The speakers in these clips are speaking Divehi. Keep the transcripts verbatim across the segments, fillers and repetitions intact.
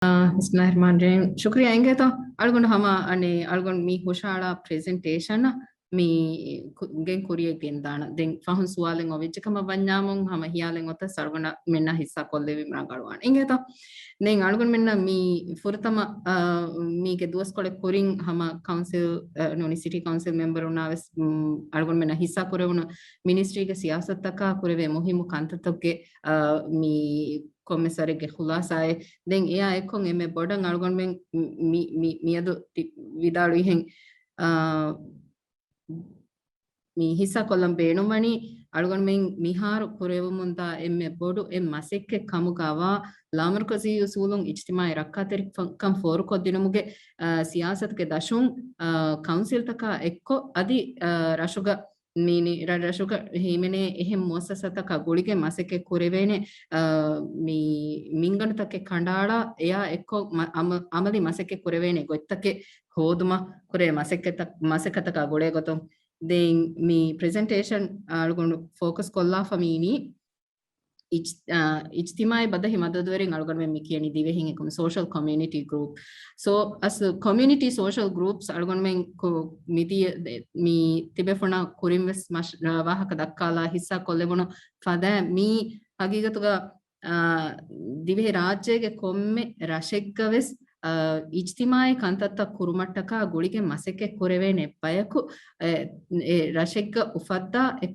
ބިސްމިﷲ ރަޙްމާނި ރަޙީމް. ޝުކުރިއްޔާ އިނގޭތޯ. އަޅުގަނޑު ހަމަ އަނެއް އަޅުގަނޑު މި ހުށައަޅާ ޕްރެޒެންޓޭޝަނަށް މި ކު-، ގެން ކުރިޔަށް ގެންދާނަން. ދެން ފަހުން ސުވާލެއް އޮވެއްޖެ ކަމަށް ވަންޏާމުން ހަމަ ހިޔާލެއް އޮތަސް އަޅުގަނޑަށް މެންނާ ހިއްސާ ކޮށްލެވި ރަނގަޅުވާނެ. އިނގޭތޯ. ދެން އަޅުގަނޑުމެންނަށް މި ފުރަތަމަ، އާ، މީގެ ދުވަސްކޮޅެއް ކުރިން ހަމަ ކައުންސިލް، އާ، ނޫނީ ސިޓީ ކައުންސިލް މެމްބަރުންނާ ވެސް، މް، އަޅުގަނޑުމެންނަށް ހިއްސާ ކުރެވުނު މިނިސްޓްރީގެ ސިޔާސަތުތަކާ ކުރެވޭ މުހިއްމު ކަންތައްތަކުގެ، އާ، މި ކޮންމެސް ވަރެއްގެ ޚުލާސާއެއް. ދެން އެއާ އެއްކޮށް އެންމެ ބޮޑަށް އަޅުގަނޑުމެން މި، މި، މިއަދު ތި-، ވިދާޅުވިހެން، އާ، މި ހިއްސާ ކޮށްލަން ބޭނުންވަނީ، އަޅުގަނޑުމެން މިހާރު ކުރެވެމުންދާ އެންމެ ބޮޑު އެއް މަސައްކަތް ކަމުގަވާ ލާމަރުކަޒީ އުސޫލުން އިޖްތިމާޢީ ރައްކާތެރިކަން ފޯރުކޮށްދިނުމުގެ، އާ، ސިޔާސަތުގެ ދަށުން، އާ، ކައުންސިލްތަކާ އެއްކޮށް އަދި، އާ، ރަށުގަ މި ނި-، ރަށް ރަށުގަ ހިމެނޭ އެހެން މުއައްސަސާތަކާ ގުޅިގެން މަސައްކަތް ކުރެވޭނެ، އާ، މި މިންގަނޑުތަކެއް ކަނޑައަޅާ، އެއާ އެއްކޮށް މަ-، އަމަ-، އަމަލީ މަސައްކަތް ކުރެވޭނެ ގޮތްތަކެއް ހޯދުމަށް ކުރޭ މަސައްކަތްތަ-، މަސައްކަތަކާ ގުޅޭ ގޮތުން ދެން މި ޕްރެޒެންޓޭޝަން އަޅުގަނޑު ފޯކަސް ކޮށްލާފަ މީނީ އިޖް-، އާ، އިޖްތިމާޢީ ބަދަހި މަދަދުވެރިން އަޅުގަނޑުމެން މި ކިޔަނީ ދިވެހިން އެކު ސޯޝަލް ކޮމިއުނިޓީ ގްރޫޕް. ސޯ، އަސްލު ކޮމިއުނިޓީ ސޯޝަލް ގްރޫޕްސް އަޅުގަނޑުމެން ކު-، މިދިޔަ ދެ-، މި ތިބޭފުޅުންނާ ކުރިން ވެސް މަޝް-، އާ، ވާހަކަ ދައްކާލާ ހިއްސާ ކޮށްލެވުނު ފަދައިން މީ ހަގީގަތުގަ، އާ، ދިވެހި ރާއްޖޭގެ ކޮންމެ ރަށެއްގަ ވެސް، އާ، އިޖްތިމާޢީ ކަންތައްތައް ކުރުމަށްޓަކާ ގުޅިގެން މަސައްކަތް ކުރެވޭނެ ބަޔަކު، އެ، އެ ރަށެއްގަ އުފައްދާ އެ،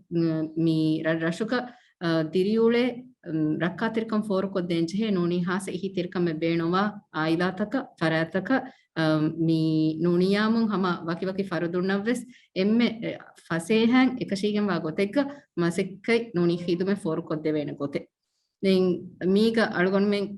މި ރަށް ރަށުގަ އާ، ދިރިއުޅޭ، އުން، ރައްކާތެރިކަން ފޯރުކޮށްދޭން ޖެހޭ ނޫނީ ހާއްސަ އެހީތެރިކަމެއް ބޭނުންވާ އާއިލާތަކަށް، ފަރާތްތަކަށް، އާ، މި ނޫނިއްޔާމުން ހަމަ ވަކިވަކި ފަރުދުންނަށްވެސް އެންމެ، އެ، ފަސޭހައިން އެކަށީގެންވާ ގޮތެއްގަ މަސައްކަތް ނޫނީ ޚިދުމަތް ފޯރުކޮށްދެވޭނެ ގޮތެއް. ދެން މީގަ އަޅުގަނޑުމެން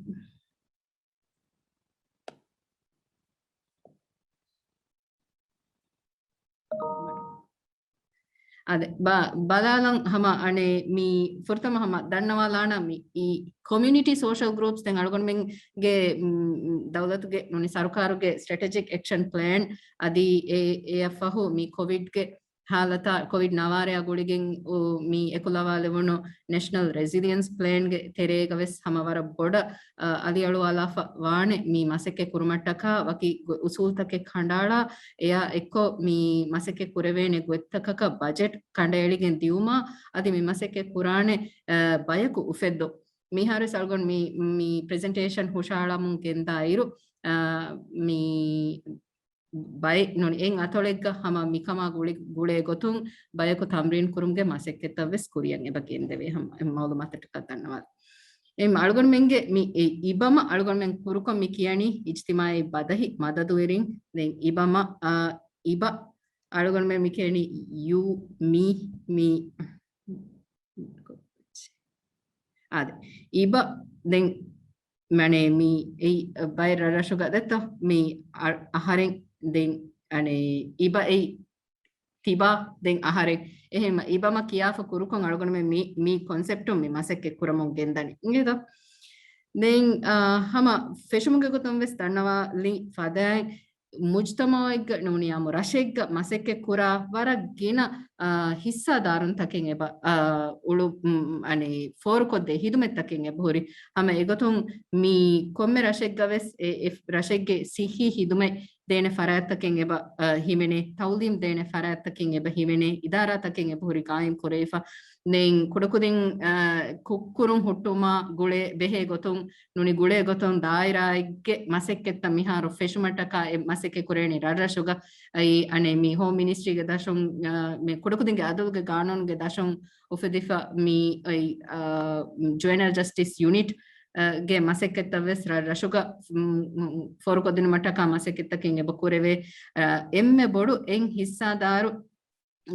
އާދެ، ބަ-، ބަލާލަން ހަމަ އަނެއް މި ފުރަތަމަ ހަމަ ދަންނަވާލާނަ މި އި ކޮމިއުނިޓީ ސޯޝަލް ގްރޫޕްސް ދެން އަޅުގަނޑުމެންގެ، މް، ދައުލަތުގެ ނޫނީ ސަރުކާރުގެ ސްޓްރެޓެޖިކް އެކްޝަން ޕްލޭން އަދި އެ، އެއަށްފަހު މި ކޮވިޑްގެ ހާލަތާ، ކޮވިޑް ނަވާރައާ ގުޅިގެން އު، މި އެކުލަވާލެވުނު ނެޝަނަލް ރެސިލިއަންސް ޕްލޭންގެ ތެރޭގަ ވެސް ހަމަ ވަރަށް ބޮޑަށް، އަ، އަލިއަޅުވާލާފަ ވާނެ މި މަސައްކަތް ކުރުމަށްޓަކާ ވަކި ގޮ-، އުސޫލްތަކެއް ކަނޑައަޅާ، އެއާ އެއްކޮށް މި މަސައްކަތް ކުރެވޭނެ ގޮތްތަކަކަށް ބަޖެޓް ކަނޑައެޅިގެން ދިއުމާ، އަދި މި މަސައްކަތް ކުރާނެ، އަ، ބަޔަކު އުފެއްދުން. މިހާރުވެސް އަޅުގަނޑު މި، މި ޕްރެޒެންޓޭޝަން ހުށައަޅަމުން ގެންދާ އިރު، އަ، މި ބައެއް ނޫނީ އެއް އަތޮޅެއްގަ ހަމަ މިކަމާ ގުޅި-، ގުޅޭ ގޮތުން ބަޔަކު ތަމްރީން ކުރުމުގެ މަސައްކަތްތައް ވެސް ކުރިޔަށް އެބަ ގެންދެވޭ ހަމަ އެ މައުލޫމާތަށްޓަކާ ދަންނަވާލަން. އެ އަޅުގަނޑުމެންގެ މި އެ އިބަމަ އަޅުގަނޑުމެން ކުރުކޮށް މި ކިޔަނީ އިޖްތިމާޢީ ބަދަހި މަދަދުވެރިން. ދެން އިބަމަ، އާ، އިބަ އަޅުގަނޑުމެން މި ކިޔަނީ ޔޫ، މީ، މީ، އާދެ. އިބަ ދެން މަނޭ މީ އެއީ ބައެއް ރަށްރަށުގަ ދެއްތޯ؟ މީ އަ-، އަހަރެން ދެން އަނެ އިބަ އެއީ ތިބާ ދެން އަހަރެން. އެހެން އިބަމަ ކިޔާފަ ކުރުކޮށް އަޅުގަނޑުމެން މީ، މީ ކޮންސެޕްޓުން މި މަސައްކަތް ކުރަމުން ގެންދަނީ. އިނގޭތޯ؟ ދެން، އާ، ހަމަ ފެށުމުގެ ގޮތުން ވެސް ދަންނަވާލި ފަދައިން މުޖްތަމަޢެއްގަ ނޫނިޔާމު ރަށެއްގަ މަސައްކަތް ކުރާ ވަރަށް ގިނަ، އާ، ހިއްސާދާރުންތަކެއް އެބަ، އާ، އުޅު-، މް، އަނެ، ފޯރުކޮށްދޭ ހިދުމަތްތަކެއް އެބަހުރި. ހަމަ އެގޮތުން މި ކޮންމެ ރަށެއްގަ ވެސް އެ، އެ ރަށެއްގެ ސިއްހީ ހިދުމަތް ދޭނެ ފަރާތްތަކެއް އެބަ، އަ، ހިމެނޭ، ތައުލީމް ދޭނެ ފަރާތްތަކެއް އެބަ ހިމެނޭ، އިދާރާތަކެއް އެބަހުރި ގާއިމް ކުރެވިފަ. ދެން ކުޑަކުދިން، އަ، ކު-، ކުރުން ހުއްޓުވުމާ ގުޅޭ ބެހޭ ގޮތުން ނޫނީ ގުޅޭ ގޮތުން ދާއިރާއެއްގެ މަސައްކަތްތައް މިހާރު ފެށުމަށްޓަކާ އެ މަސައްކަތް ކުރޭނީ ރަށްރަށުގަ. އައި އަނެއް މި ހޯމް މިނިސްޓްރީގެ ދަށުން، އަ، މި ކުޑަކުދިންގެ އަދަލުގެ ގާނޫނުގެ ދަށުން އުފެދިފަ މި އޮތް، އަ، ޖުވެނައިލް ޖަސްޓިސް ޔުނިޓް، އަ، ގެ މަސައްކަތްތައް ވެސް ރަށް ރަށުގަ، މް، މް، ފޯރުކޮށްދިނުމަށްޓަކާ މަސައްކަތްތަކެއް އެބަ ކުރެވޭ. އަ، އެންމެ ބޮޑު އެއް ހިއްސާދާރު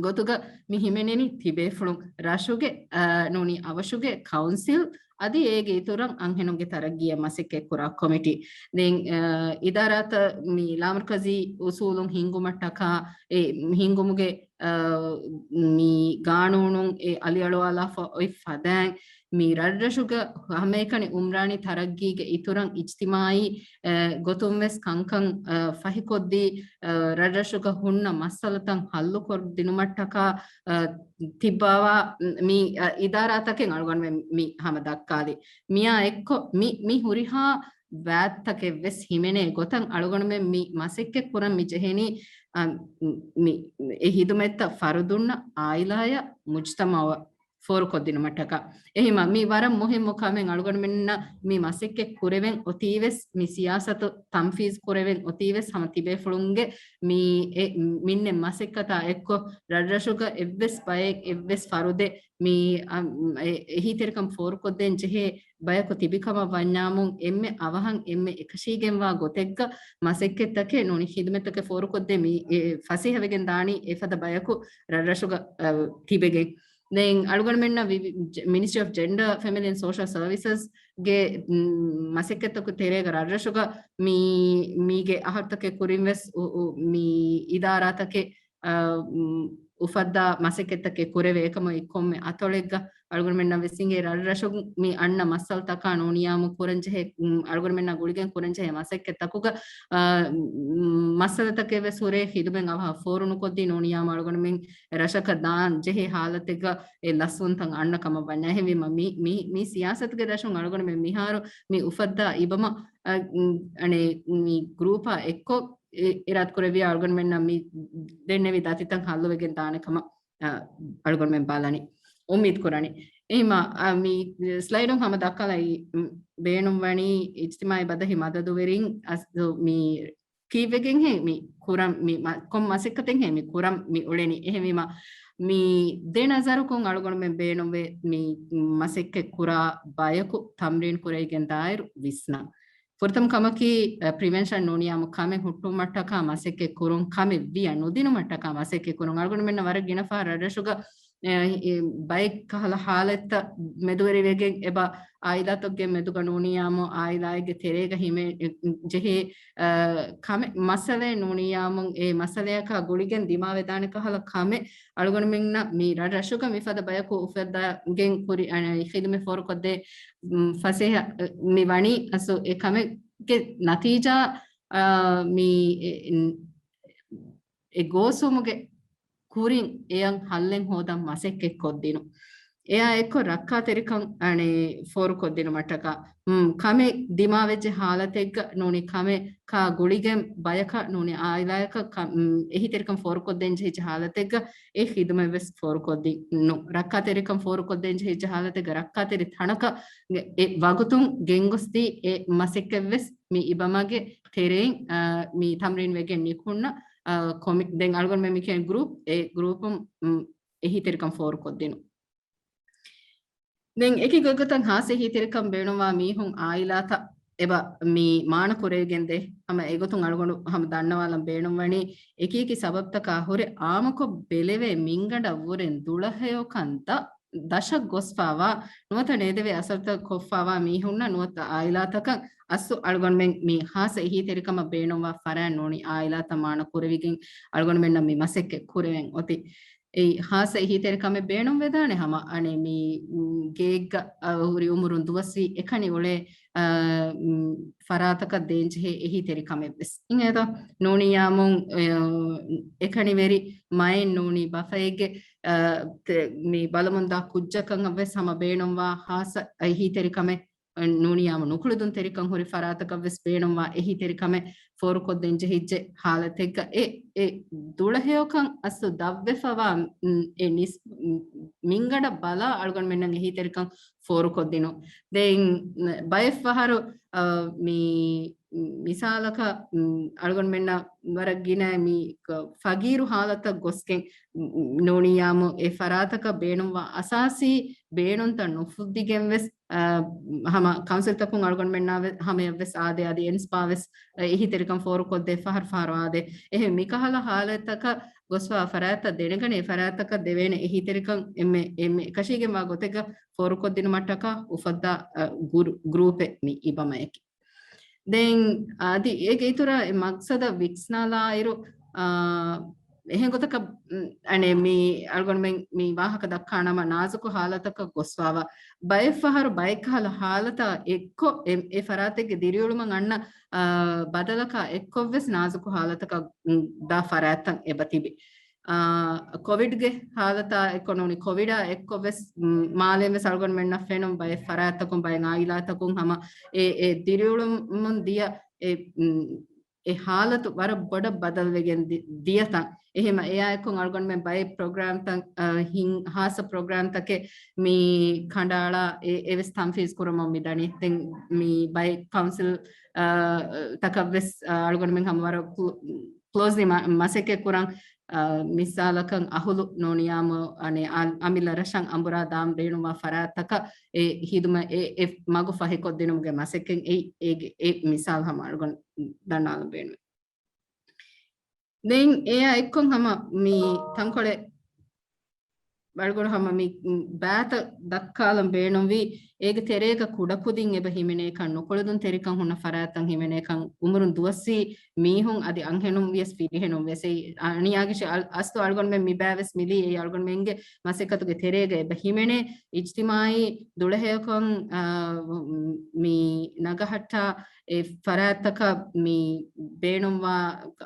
ގޮތުގަ މި ހިމެނެނީ ތިބޭފުޅުން ރަށުގެ، އަ، ނޫނީ އަވަށުގެ ކައުންސިލް އަދި އޭގެ އިތުރަށް އަންހެނުންގެ ތަރައްގީއަށް މަސައްކަތް ކުރާ ކޮމިޓީ. ދެން، އަ، އިދާރާތައް މި ލާމަރުކަޒީ އުސޫލުން ހިންގުމަށްޓަކާ އެ ހިންގުމުގެ، އަ، މި ގާނޫނުން އެ އަލިއަޅުވާލާފަ އޮތް ފަދައިން މި ރަށްރަށުގަ ހަމައެކަނި އުމްރާނީ ތަރައްގީގެ އިތުރަށް އިޖްތިމާޢީ، އަ، ގޮތުން ވެސް ކަންކަން، އަ، ފަހިކޮށްދީ، އަ، ރަށްރަށުގަ ހުންނަ މައްސަލަތައް ހައްލުކޮށްދިނުމަށްޓަކާ، އަ، ތިއްބާވާ މި، އަ، އިދާރާތަކެއް އަޅުގަނޑުމެން މި ހަމަ ދައްކާލި. މިއާ އެއްކޮށް މި، މި ހުރިހާ ވާތްތަކެއް ވެސް ހިމެނޭ ގޮތަށް އަޅުގަނޑުމެން މި މަސައްކަތް ކުރަން މި ޖެހެނީ، އަ، މި، އެ ހިދުމަތްތައް ފަރުދުންނަށް، އާއިލާޔަށް، މުޖްތަމަޢަށް ފޯރުކޮށްދިނުމަށްޓަކާ. އެހެންވީމަ، މި ވަރަށް މުހިއްމު ކަމެއް. އަޅުގަނޑުމެންނަށް މި މަސައްކަތް ކުރެވެން އޮތީވެސް، މި ސިޔާސަތު ތަންފީޒް ކުރެވެން އޮތީވެސް، ހަމަ ތިބޭފުޅުންގެ މި އެ، މިންނެ މަސައްކަތާ އެއްކޮށް، ރަށްރަށުގަ އެއްވެސް ބައެއް، އެއްވެސް ފަރުދެއް މި، އަ، އެ، އެހީތެރިކަން ފޯރުކޮށްދޭން ޖެހޭ ބަޔަކު ތިބިކަމަށް ވަންޏާމުން، އެންމެ އަވަހަށް އެންމެ އެކަށީގެންވާ ގޮތެއްގަ މަސައްކަތްތަކެއް ނޫނީ ޚިދުމަތްތަކެއް ފޯރުކޮށްދޭ މި، އެ، ފަސޭހަވެގެން ދާނީ އެފަދަ ބަޔަކު ރަށްރަށުގަ، އަ، ތިބެގެން. ދެން އަޅުގަނޑުމެންނަށް ވި-، ވި-، ޖެ-، މިނިސްޓްރީ އޮފް ޖެންޑާ، ފެމިލީ އެންޑް ސޯޝަލް ސަރވިސަސްގެ، މް، މަސައްކަތްތަކު ތެރޭގަ ރަށްރަށުގަ މީ، މީގެ އަހަރުތަކެއް ކުރިން ވެސް އު-، އު-، މި އިދާރާތަކެއް، އަ، މް، އުފައްދާ މަސައްކަތްތަކެއް ކުރެވޭ. އެކަމަކު އެއްކޮންމެ އަތޮޅެއްގަ އަޅުގަނޑުމެންނަށް ވެސް އިނގޭ ރަށްރަށުން މި އަންނަ މައްސަލަތަކާ ނޫނިއްޔާމު ކުރަންޖެހޭ، މް، އަޅުގަނޑުމެންނާ ގުޅިގެން ކުރަންޖެހޭ މަސައްކަތްތަކުގަ، އަ، މް، މައްސަލަތަކެއް ވެސް ހުރޭ ޚިދުމަތް އަވަހަށް ފޯރުނުކޮށްދީ ނޫނިއްޔާމު އަޅުގަނޑުމެން ރަށަކަށް ދާން ޖެހޭ ހާލަތެއްގަ އެ ލަސްވުންތައް އަންނަ ކަމަށް ވަންޏާ. އެހެންވީމަ، މި، މި، މި ސިޔާސަތުގެ ދަށުން އަޅުގަނޑުމެން މިހާރު މި އުފައްދާ އިބަމަ، އަ، އަނެއް މި ގްރޫޕާ އެއްކޮށް އި-، އިރާދަކުރެއްވިޔާ އަޅުގަނޑުމެންނަށް މި ދެންނެވި ދަތިތައް ހައްލުވެގެން ދާނެ ކަމަށް، އަ، އަޅުގަނޑުމެން ބަލަނީ. އުއްމީދު ކުރަނީ. އެހެންވީމަ، އަ، މި ސްލައިޑުން ހަމަ ދައްކާލައި، މް، ބޭނުންވަނީ އިޖްތިމާޢީ ބަދަހި މަދަދުވެރިން އަސްލު މި ކީއްވެގެންހޭ މި ކުރަން، މި މަ-، ކޮން މަސައްކަތެއްހޭ މި ކުރަން މި އުޅެނީ. އެހެންވީމަ، މި ދެ ނަޒަރަކުން އަޅުގަނޑުމެން ބޭނުންވޭ މި މަސައްކަތް ކުރާ ބަޔަކު ތަމްރީން ކުރެވިގެން ދާއިރު ވިސްނަން. ފުރަތަމަ ކަމަކީ، އަ، ޕްރިވެންޝަން ނޫނިއްޔާމު ކަމެއް ހުއްޓުވުމަށްޓަކާ މަސައްކަތް ކުރުން، ކަމެއް ވިޔަ ނުދިނުމަށްޓަކާ މަސައްކަތް ކުރުން. އަޅުގަނޑުމެންނަށް ވަރަށް ގިނަ ފަހަރަށް ރަށްރަށުގަ، އެ، އެ، ބައެއް ކަހަލަ ހާލަތްތައް މެދުވެރިވެގެން އެބަ އާއިލާތަކުގެ މެދުގަ ނޫނިއްޔާމު އާއިލާއެއްގެ ތެރޭގަ ހިމެ-، ޖެހޭ، އަ، ކަމެއް މައްސަލައެއް ނޫނިއްޔާމު އެ މައްސަލަޔަކާ ގުޅިގެން ދިމާވެދާނެ ކަހަލަ ކަމެއް އަޅުގަނޑުމެންނަށް މި ރަށްރަށުގަ މިފަދަ ބަޔަކު އުފައްދާގެން ކުރި، އަ، ޚިދުމަތް ފޯރުކޮށްދޭ، މް، ފަސޭހަ، އަ، މި ވަނީ އަސްލު އެ ކަމެއްގެ ނަތީޖާ، އާ، މި އެ، އެ ގޯސްވުމުގެ ކުރިން އެޔަށް ހައްލެއް ހޯދަން މަސައްކަތް ކޮށްދިނުން. އެއާ އެއްކޮށް ރައްކާތެރިކަން އަނެއް ފޯރުކޮށްދިނުމަށްޓަކާ، މް، ކަމެއް ދިމާވެއްޖެ ހާލަތެއްގަ ނޫނީ ކަމެއް ކާ ގުޅިގެން ބަޔަކަށް ނޫނީ އާއިލާޔަކަށް ކަ-، މް، އެހީތެރިކަން ފޯރުކޮށްދޭން ޖެހިއްޖެ ހާލަތެއްގަ އެ ޚިދުމަތް ވެސް ފޯރުކޮށްދިނުން. ރައްކާތެރިކަން ފޯރުކޮށްދޭން ޖެހިއްޖެ ހާލަތެއްގަ ރައްކާތެރި ތަނަކަށް އެ ވަގުތުން ގެންގޮސްދީ އެ މަސައްކަތް ވެސް މި އިބަމާގެ ތެރެއިން، އާ، މި ތަމްރީން ވެގެން ނިކުންނަ، އާ، ކޮމި-، ދެން އަޅުގަނޑުމެން މި ކިޔަން ގްރޫޕް، އެ ގްރޫޕުން، މް، އެހީތެރިކަން ފޯރުކޮށްދިނުން. ދެން އެކި ގޮތްގޮތަށް ހާއްސަ އެހީތެރިކަން ބޭނުންވާ މީހުން އާއިލާތައް އެބަ މި މާނަ ކުރެވިގެންދޭ. ހަމަ އެގޮތުން އަޅުގަނޑު ހަމަ ދަންނަވާލަން ބޭނުންވަނީ، އެކިއެކި ސަބަބްތަކާ ހުރެ އާއްމުކޮށް ބެލެވޭ މިންގަނޑަށްވުރެން ދުޅަހެޔޮކަން ދަށް ދަށަށް ގޮސްފާވާ، ނުވަތަ ނޭދެވޭ އަސަރުތައް ކޮށްފާވާ މީހުންނަށް ނުވަތަ އާއިލާތަކަށް އަސްލު އަޅުގަނޑުމެން މި ހާއްސަ އެހީތެރިކަމަށް ބޭނުންވާ ފަރާތް ނޫނީ އާއިލާތައް މާނަ ކުރެވިގެން އަޅުގަނޑުމެންނަށް މި މަސައްކަތް ކުރެވެން އޮތީ. އެއީ ހާއްސަ އެހީތެރިކަމެއް ބޭނުންވެދާނެ ހަމަ އަނެއް މި، މް، ގެއެއްގަ، އަ، ހުރި އުމުރުން ދުވަސްވީ އެކަނި އުޅޭ، އަ، މް، ފަރާތަކަށް ދޭންޖެހޭ އެހީތެރިކަމެއް ވެސް. އިނގޭތޯ؟ ނޫނިއްޔާމުން، އަ، އެކަނިވެރި މައެއް ނޫނީ ބަފައެއްގެ، އަ، ތެ-، މި ބަލަމުންދާ ކުއްޖަކަށް ވެސް ހަމަ ބޭނުންވާ ހާއްސަ އެހީތެރިކަމެއް ނޫނިއްޔާމު ނުކުޅެދުންތެރިކަން ހުރި ފަރާތަކަށް ވެސް ބޭނުންވާ އެހީތެރިކަމެއް ފޯރުކޮށްދޭން ޖެހިއްޖެ ހާލަތެއްގަ އެ، އެ ދުޅަހެޔޮކަން އަސްލު ދަށްވެފަވާ، މް، އެ ނިސް-، މް، މިންގަނޑަށް ބަލާ އަޅުގަނޑުމެންނަށް އެހީތެރިކަން ފޯރުކޮށްދިނުން. ދެން ބައެއްފަހަރު، އަ، މި މިސާލަކަށް، މް، އަޅުގަނޑުމެންނަށް ވަރަށް ގިނަ މި ކ-، ފަގީރު ހާލަތަށް ގޮސްގެން، މް، ނޫނިއްޔާމު އެ ފަރާތަކަށް ބޭނުންވާ އަސާސީ ބޭނުންތައް ނުފުއްދިގެން ވެސް، އަ، ހަމަ ކައުންސިލްތަކުން އަޅުގަނޑުމެންނާ ވެ-، ހަމަޔަށް ވެސް އާދޭ، އަދި އެންސްޕާ ވެސް، އެ، އެހީތެރިކަން ފޯރުކޮށްދޭ ފަހަރު ފަހަރު އާދޭ. އެހެން މިކަހަލަ ހާލަތްތަކަށް ގޮސްފާ ފަރާތްތައް ދެނެގަނެ، އެ ފަރާތްތަކަށް ދެވޭނެ އެހީތެރިކަން އެންމެ، އެންމެ އެކަށީގެންވާ ގޮތެއްގަ ފޯރުކޮށްދިނުމަށްޓަކާ އުފައްދާ، އަ، ގުރު-، ގްރޫޕެއް މި އިބަމައެކެ. ދެން އަދި އޭގެ އިތުރަށް އެ މަގްސަދަށް ވިސްނާލާއިރު، އާ، އެހެން ގޮތަކަށް، މް، އަނެއް މި އަޅުގަނޑުމެން މި ވާހަކަ ދައްކާނަމަ ނާޒުކު ހާލަތަކަށް ގޮސްފާވާ ބައެއްފަހަރު ބައެއްކަހަލަ ހާލަތާ އެއްކޮށް އެ، އެ ފަރާތެއްގެ ދިރިއުޅުމަށް އަންނަ، އާ، ބަދަލަކާ އެއްކޮށްވެސް ނާޒުކު ހާލަތަކަށް، މް، ދާ ފަރާތްތައް އެބަ ތިބި. އާ، ކޮވިޑްގެ ހާލަތާ އެއްކޮށް ނޫނީ، ކޮވިޑާ އެއްކޮށް ވެސް، މް، މާލޭން ވެސް އަޅުގަނޑުމެންނަށް ފެނުން ބައެއް ފަރާތްތަކުން، ބައެއް އާއިލާތަކުން ހަމަ އެ، އެ ދިރިއުޅުމުން ދިޔަ އެ، މް، އެ ހާލަތު ވަރަށް ބޮޑަށް ބަދަލުވެގެން ދި-، ދިޔަތަން. އެހެމަ އެއާއެކު އަޅުގަނޑުމެން ބައެއް ޕްރޮގްރާމްތައް، އަ، ހިން-، ހާއްސަ ޕްރޮގްރާމްތަކެއް މި ކަނޑައަޅާ އެ، އެވެސް ތަންފީޒް ކުރަމުން މި ދަނީ. ދެން މި ބައެއް ކައުންސިލް، އަ، ތަކަށް ވެސް، އަ، އަޅުގަނޑުމެން ހަމަ ވަރަށް ކްލޯ-، ކްލޯޒްލީ މަ-، މަސައްކަތް ކުރަން. އަ، މިސާލަކަށް އަހުލު ނޫނިޔާމު، އަނެ، އަ-، އަމިއްލަ ރަށަށް އަނބުރާ ދާން ބޭނުންވާ ފަރާތްތަކަށް އެ ހިދުމަ އެ، އެ މަގު ފަހިކޮށްދިނުމުގެ މަސައްކަތް އެއް، އެ، އެ މިސާލު ހަމަ އަޅުގަނޑު ދަންނާލަން ބޭނުން. ދެން އެއާ އެއްކޮށް ހަމަ މި ތަންކޮޅެއް އަޅުގަނޑު ހަމަ މި ބާތައް ދައްކާލަން ބޭނުންވީ، އޭގެ ތެރޭގަ ކުޑަކުދިން އެބަ ހިމެނޭކަން، ނުކުޅެދުންތެރިކަން ހުންނަ ފަރާތްތައް ހިމެނޭކަން، އުމުރުން ދުވަސްވީ މީހުން އަދި އަންހެނުން ވިޔަސް ފިރިހެނުން ވެސް. އެއީ އަނިޔާގެ ޝި-، އަ-، އަސްލު އަޅުގަނޑުމެން މި ބާވެސް މިލީ، އެއީ އަޅުގަނޑުމެންގެ މަސައްކަތުގެ ތެރޭގަ އެބަ ހިމެނޭ އިޖްތިމާއީ ދުޅަހެޔޮކަން، އާ، މި ނަގަހައްޓާ އެ ފަރާތްތަކަށް މި ބޭނުންވާ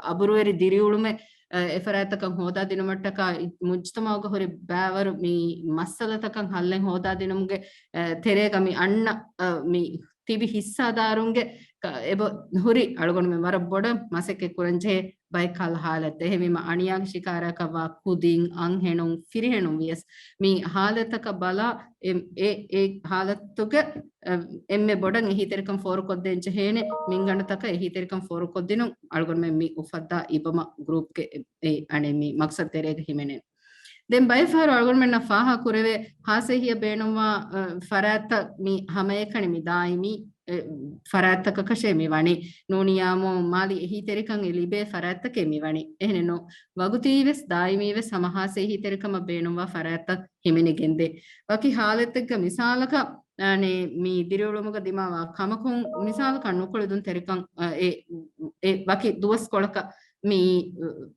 އަބުރުވެރި ދިރިއުޅުމެއް، އަ، އެ ފަރާތްތަކަށް ހޯދާދިނުމަށްޓަކާ މުޖްތަމައުގަ ހުރި ބައިވަރު މި މައްސަލަތަކަށް ހައްލެއް ހޯދާދިނުމުގެ، އަ، ތެރޭގަ މި އަންނަ، އަ، މި ތިބި ހިއްސާދާރުންގެ ކަ-، އެބަ ހުރި އަޅުގަނޑުމެން ވަރަށް ބޮޑަށް މަސައްކަތް ކުރަންޖެހޭ ބައެއް ކަހަލަ ހާލަތް. އެހެންވީމަ އަނިޔާގެ ޝިކާރައަކަށް ވާ ކުދިން، އަންހެނުން، ފިރިހެނުން ވިޔަސް މި ހާލަތަކަށް ބަލާ އެ، އެ، އެ ހާލަތުގެ، އެ، އެންމެ ބޮޑަށް އެހީތެރިކަން ފޯރުކޮށްދޭން ޖެހޭނެ މިންގަނޑުތަކަށް އެހީތެރިކަން ފޯރުކޮށްދިނުން އަޅުގަނޑުމެން މި އުފައްދާ އިބަމަ ގްރޫޕްގެ އެ، އެ، އަނެއް މި މަގްސަދު ތެރޭގަ ހިމެނޭ. ދެން ބައެއް ފަހަރު އަޅުގަނޑުމެންނަށް ފާހަގަ ކުރެވޭ ހާސޭހިއަށް ބޭނުންވާ، އަ، ފަރާތްތައް މި ހަމައެކަނި މި ދާއިމީ، އެ، ފަރާތްތަކަކަށޭ މި ވަނީ. ނޫނިޔާމު މާލީ އެހީތެރިކަން އެ ލިބޭ ފަރާތްތަކެއް މި ވަނީ. އެހެނެއްނު، ވަގުތީ ވެސް ދާއިމީ ވެސް ހަމަ ހާސޭހިތެރިކަމަށް ބޭނުންވާ ފަރާތްތައް ހިމެނިގެންދޭ. ވަކި ހާލަތެއްގަ މިސާލަކަށް، އަނެ، މި ދިރިއުޅުމުގަ ދިމާވާ ކަމަކުން މިސާލަކަށް ނުކުޅެދުންތެރިކަން، އަ، އެ، އެ ވަކި ދުވަސްކޮޅަކަށް މި،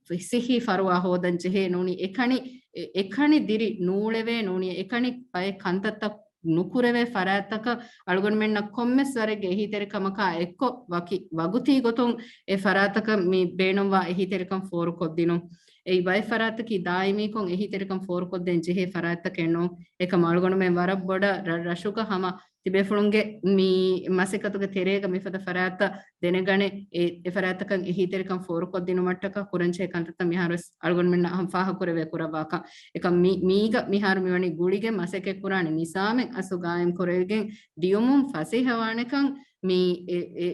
އަ، ސިއްހީ ފަރުވާ ހޯދަން ޖެހޭ ނޫނީ އެކަނި، އެ، އެކަނި ދިރި ނޫޅެވޭ ނޫނީ އެކަނި ބައެއް ކަންތައްތައް ނުކުރެވޭ ފަރާތްތަކަށް އަޅުގަނޑުމެންނަށް ކޮންމެސް ވަރެއްގެ އެހީތެރިކަމަކާ އެއްކޮށް ވަކި ވަގުތީ ގޮތުން އެ ފަރާތަކަށް މި ބޭނުންވާ އެހީތެރިކަން ފޯރުކޮށްދިނުން. އެއީ ބައެއް ފަރާތަކީ ދާއިމީކޮށް އެހީތެރިކަން ފޯރުކޮށްދޭން ޖެހޭ ފަރާތްތަކެއް ނޫން. އެކަމް އަޅުގަނޑުމެން ވަރަށް ބޮޑަށް ރަށް ރަށުގަ ހަމަ ތިބޭފުޅުންގެ މި މަސައްކަތުގެ ތެރޭގަ މިފަދަ ފަރާތްތައް ދެނެގަނެ، އެ، އެ ފަރާތްތަކަށް އެހީތެރިކަން ފޯރުކޮށްދިނުމަށްޓަކާ ކުރަންޖެހޭ ކަންތައްތައް މިހާރު ވެސް އަޅުގަނޑުމެންނަށް ހަމަ ފާހަގަކުރެވޭ ކުރައްވާކަން. އެކަމް މި، މީގަ މިހާރު މިވަނީ ގުޅިގެން މަސައްކަތްކުރާނެ ނިޒާމެއް އަސްލު ގާއިމް ކުރެވިގެން ދިޔުމުން ފަސޭހަވާނެކަން މި އެ، އެ،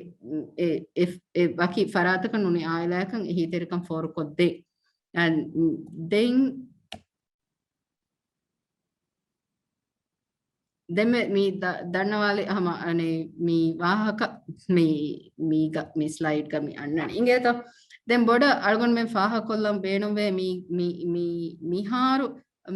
އެ، އެ، އެ ވަކި ފަރާތަކަށް ނޫނީ އާއިލާއަކަށް އެހީތެރިކަން ފޯރުކޮށްދޭ. އަ، ދެން، ދެންމެ މި ދަ-، ދަންނަވާލި ހަމަ، އަނެ، މި ވާހަކަ މި، މީގަ، މި ސްލައިޑްގަ މި އަންނަނީ. އިނގޭތޯ؟ ދެން ބޮޑަށް އަޅުގަނޑުމެން ފާހަގަކޮށްލަން ބޭނުންވޭ މި، މި، މި، މިހާރު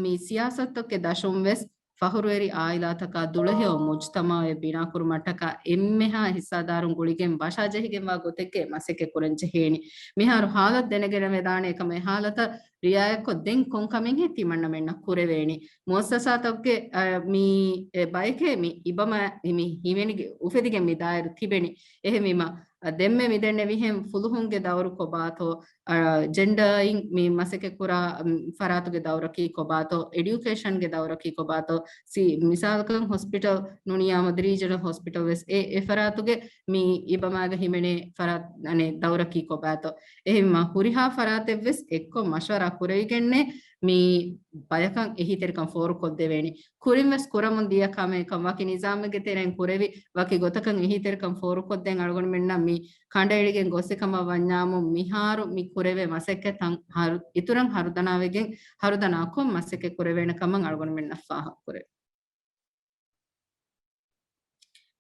މި ސިޔާސަތުތަކުގެ ދަށުން ވެސް ފަހުރުވެރި އާއިލާތަކާ ދުޅަހެޔޮ މުޖްތަމައެއް ބިނާކުރުމަށްޓަކާ އެންމެހާ ހިއްސާދާރުން ގުޅިގެން ވަށާޖެހިގެންވާ ގޮތެއްގެ މަސައްކަތް ކުރަން ޖެހޭނީ. މިހާރު ހާލަތު ދެނެގަނެވެދާނެ އެކަމަށް އެ ހާލަތަށް ރިއާޔަތްކޮށް ދެން ކޮން ކަމެއްހޭ ތިމަންނަމެންނަށް ކުރެވޭނީ. މުއައްސަސާތަކުގެ، އަ، މި، އެ، ބަޔެކޭ މި އިބަމަ މި ހިމެނިގެ-، އުފެދިގެން މި ދާއިރު ތިބެނީ. އެހެންވީމަ، އަ، ދެންމެ މިދެންނެވިހެން ފުލުހުންގެ ދައުރު ކޮބާތޯ، އަ، ޖެންޑާއިން މި މަސައްކަތްކުރާ، މް، ފަރާތުގެ ދައުރަކީ ކޮބާތޯ، އެޑިއުކޭޝަންގެ ދައުރަކީ ކޮބާތޯ، ސި-، މިސާލަކަށް ހޮސްޕިޓަލް ނޫނިޔާމަ ރީޖަނަލް ހޮސްޕިޓަލް ވެސް އެ، އެ ފަރާތުގެ މި އިބަމާގަ ހިމެނޭ ފަރާތް، އަނެއް ދައުރަކީ ކޮބާތޯ. އެހެންމަ ހުރިހާ ފަރާތެއްވެސް އެއްކޮށް މަޝްވަރާ ކުރެވިގެންނޭ މި ބަޔަކަށް އެހީތެރިކަން ފޯރުކޮށްދެވޭނީ. ކުރިން ވެސް ކުރަމުން ދިޔަ ކަމެއް ކަން ވަކި ނިޒާމެއްގެ ތެރެއިން ކުރެވި، ވަކި ގޮތަކަށް އެހީތެރިކަން ފޯރުކޮށްދޭން އަޅުގަނޑުމެންނަށް މި ކަނޑައެޅިގެން ގޮއްސި ކަމަށް ވަންޏާމު، މިހާރު މި ކުރެވޭ މަސައްކަތް ތަން ހަރު-، އިތުރަށް ހަރުދަނާވެގެން، ހަރުދަނާކޮށް މަސައްކަތް ކުރެވޭނެ ކަމަށް އަޅުގަނޑުމެންނަށް ފާހަގަކުރޭ.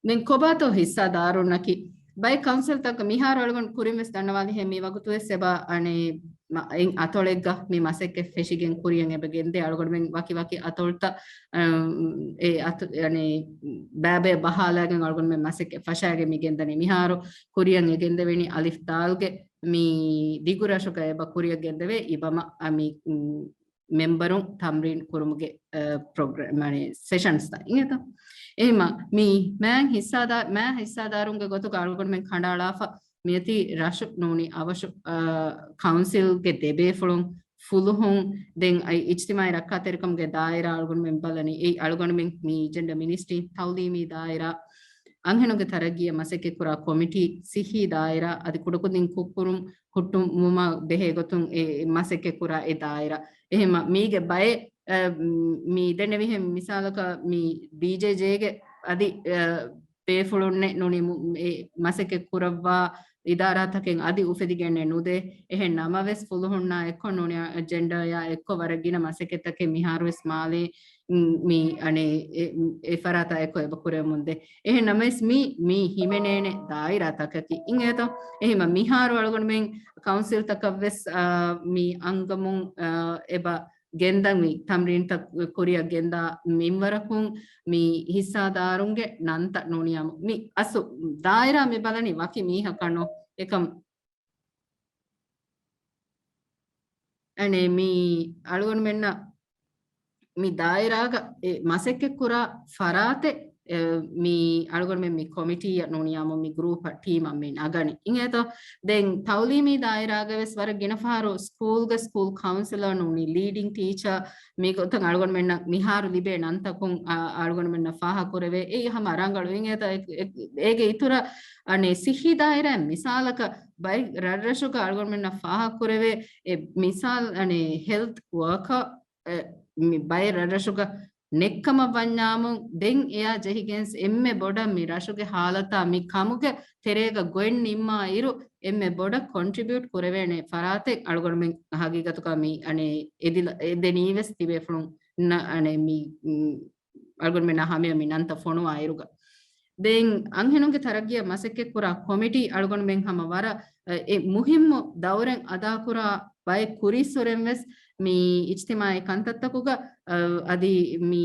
ދެން ކޮބާތޯ ހިއްސާދާރުންނަކީ؟ ބައެއް ކައުންސިލްތަކަށް މިހާރު އަޅުގަނޑު ކުރިން ވެސް ދަންނަވާލިހެން މި ވަގުތު ވެސް އެބަ އަނެއް މަ-، އެއް އަތޮޅެއްގަ މި މަސައްކަތް ފެށިގެން ކުރިޔަށް އެބަ ގެންދޭ. އަޅުގަނޑުމެން ވަކި ވަކި އަތޮޅުތައް، އަ، އެ އަތު-، އަނެއް ބައިބައި ބަހާލައިގެން އަޅުގަނޑުމެން މަސައްކަތް ފަށައިގެން މި ގެންދަނީ. މިހާރު ކުރިޔަށް އެ ގެންދެވެނީ އަލިފް ދާލްގެ މި ދިގު ރަށުގަ އެބަ ކުރިޔަށް ގެންދެވޭ އިބަމަ، އަ، މި، މް، މެމްބަރުން ތަމްރީން ކުރުމުގެ، އަ، ޕްރޮގްރާމް، މާނަ ސެޝަންސްތައް އިނގޭތަ؟ އެހެމަ މި މާތް ހިއްސާދާ-، މާތް ހިއްސާދާރުންގެ ގޮތުގަ އަޅުގަނޑުމެން ކަނޑައަޅާފަ މިއޮތީ ރަށު ނޫނީ އަވަށު، އަ، ކައުންސިލްގެ ދެބޭފުޅުން ފުލުހުން ދެން އައި އިޖްތިމާޢީ ރައްކާތެރިކަމުގެ ދާއިރާ އަޅުގަނޑުމެން ބަލަނީ. އެއީ އަޅުގަނޑުމެން މި ޖެންޑަ މިނިސްޓްރީ، ތައުލީމީ ދާއިރާ، އަންހެނުންގެ ތަރައްގީއަށް މަސައްކަތްކުރާ ކޮމިޓީ، ސިއްހީ ދާއިރާ އަދި ކުޑަކުދިން ކުށްކުރުން ހުއްޓުވުމަށް ބެހޭ ގޮތުން އެ މަސައްކަތްކުރާ އެ ދާއިރާ. އެހެންމަ މީގެ ބައެއް، އަ، މި ދެންނެވިހެން މިސާލަކަށް މި ޑީޖޭޖޭގެ އަދި، އަ، ބޭފުޅުންނެއް ނޫނީ މު-، އެ މަސައްކަތް ކުރައްވާ އިދާރާތަކެއް އަދި އުފެދިގެންނެއް ނުދޭ. އެހެން ނަމަވެސް ފުލުހުންނާ އެއްކޮށް ނޫނީ ޖެންޑާއާ އެއްކޮށް ވަރަށް ގިނަ މަސައްކަތްތަކެއް މިހާރުވެސް މާލޭ، މް، މި އަނެއް އެ، އެ ފަރާތާ އެއްކޮށް އެބަ ކުރެވެމުންދޭ. އެހެން ނަމަވެސް މި، މި ހިމެނޭނެ ދާއިރާތަކަކީ އިނގޭތޯ. އެހެންމަ މިހާރު އަޅުގަނޑުމެން ކައުންސިލްތަކަށްވެސް، އާ، މި އަންގަމުން، އާ، އެބަ ގެންދަން މި ތަމްރީންތައް ކުރިއަށް ގެންދާ މިންވަރަކުން މި ހިއްސާދާރުންގެ ނަންތައް ނޫނިއްޔާމު މި އަސްލު ދާއިރާ މި ބަލަނީ ވަކި މީހަކަށް ނޫން. އެކަމް އަނެއް މި އަޅުގަނޑުމެންނަށް މި ދާއިރާގަ އެ މަސައްކަތްކުރާ ފަރާތެއް، އެ، މި އަޅުގަނޑުމެން މި ކޮމިޓީއަށް ނޫނިއްޔާމު މި ގްރޫޕަށް ޓީމަށް މި ނަގަނީ. އިނގޭތޯ؟ ދެން ތައުލީމީ ދާއިރާގަވެސް ވަރަށް ގިނަ ފަހަރު ސްކޫލްގަ ސްކޫލް ކައުންސިލަރ ނޫނީ ލީޑިން ޓީޗަރ މި ގޮތަށް އަޅުގަނޑުމެންނަށް މިހާރު ލިބޭ ނަންތަކުން، އަ، އަޅުގަނޑުމެންނަށް ފާހަގަކުރެވޭ. އެއީ ހަމަ ރަނގަޅު. އިނގޭތޯ؟ އެ-، އެ-، އޭގެ އިތުރަށް އަނެއް ސިއްހީ ދާއިރާއިން މިސާލަކަށް ބައެއް ރަށްރަށުގަ އަޅުގަނޑުމެންނަށް ފާހަގަކުރެވޭ އެ މިސާލް އަނެއް ހެލްތް ވަރކަރ އެ، މި ބައެއް ރަށްރަށުގަ ނެއްކަމަށް ވަންޏާމު، ދެން އެއާ ޖެހިގެންސް އެންމެ ބޮޑަށް މި ރަށުގެ ހާލަތާ މި ކަމުގެ ތެރޭގަ ގޮތް ނިންމާ އިރު، އެންމެ ބޮޑަށް ކޮންޓްރިބިއުޓް ކުރެވޭނެ ފަރާތެއް އަޅުގަނޑުމެން ހަގީގަތުގަ މި އަނެއް އެދިލަ-، އެދެނީވެސް ތިބޭފުޅުން ނަ-، އަނެއް މި، މް، އަޅުގަނޑުމެންނާ ހަމަޔަށް މި ނަންތައް ފޮނުވާ އިރުގަ. ދެން އަންހެނުންގެ ތަރައްގީއަށް މަސައްކަތްކުރާ ކޮމިޓީ އަޅުގަނޑުމެން ހަމަ ވަރަށް، އެ، މުހިއްމު ދައުރެއް އަދާކުރާ ބައެއް ކުރީއްސުރެން ވެސް މި އިޖްތިމާޢީ ކަންތައްތަކުގަ، އަ، އަދި މި،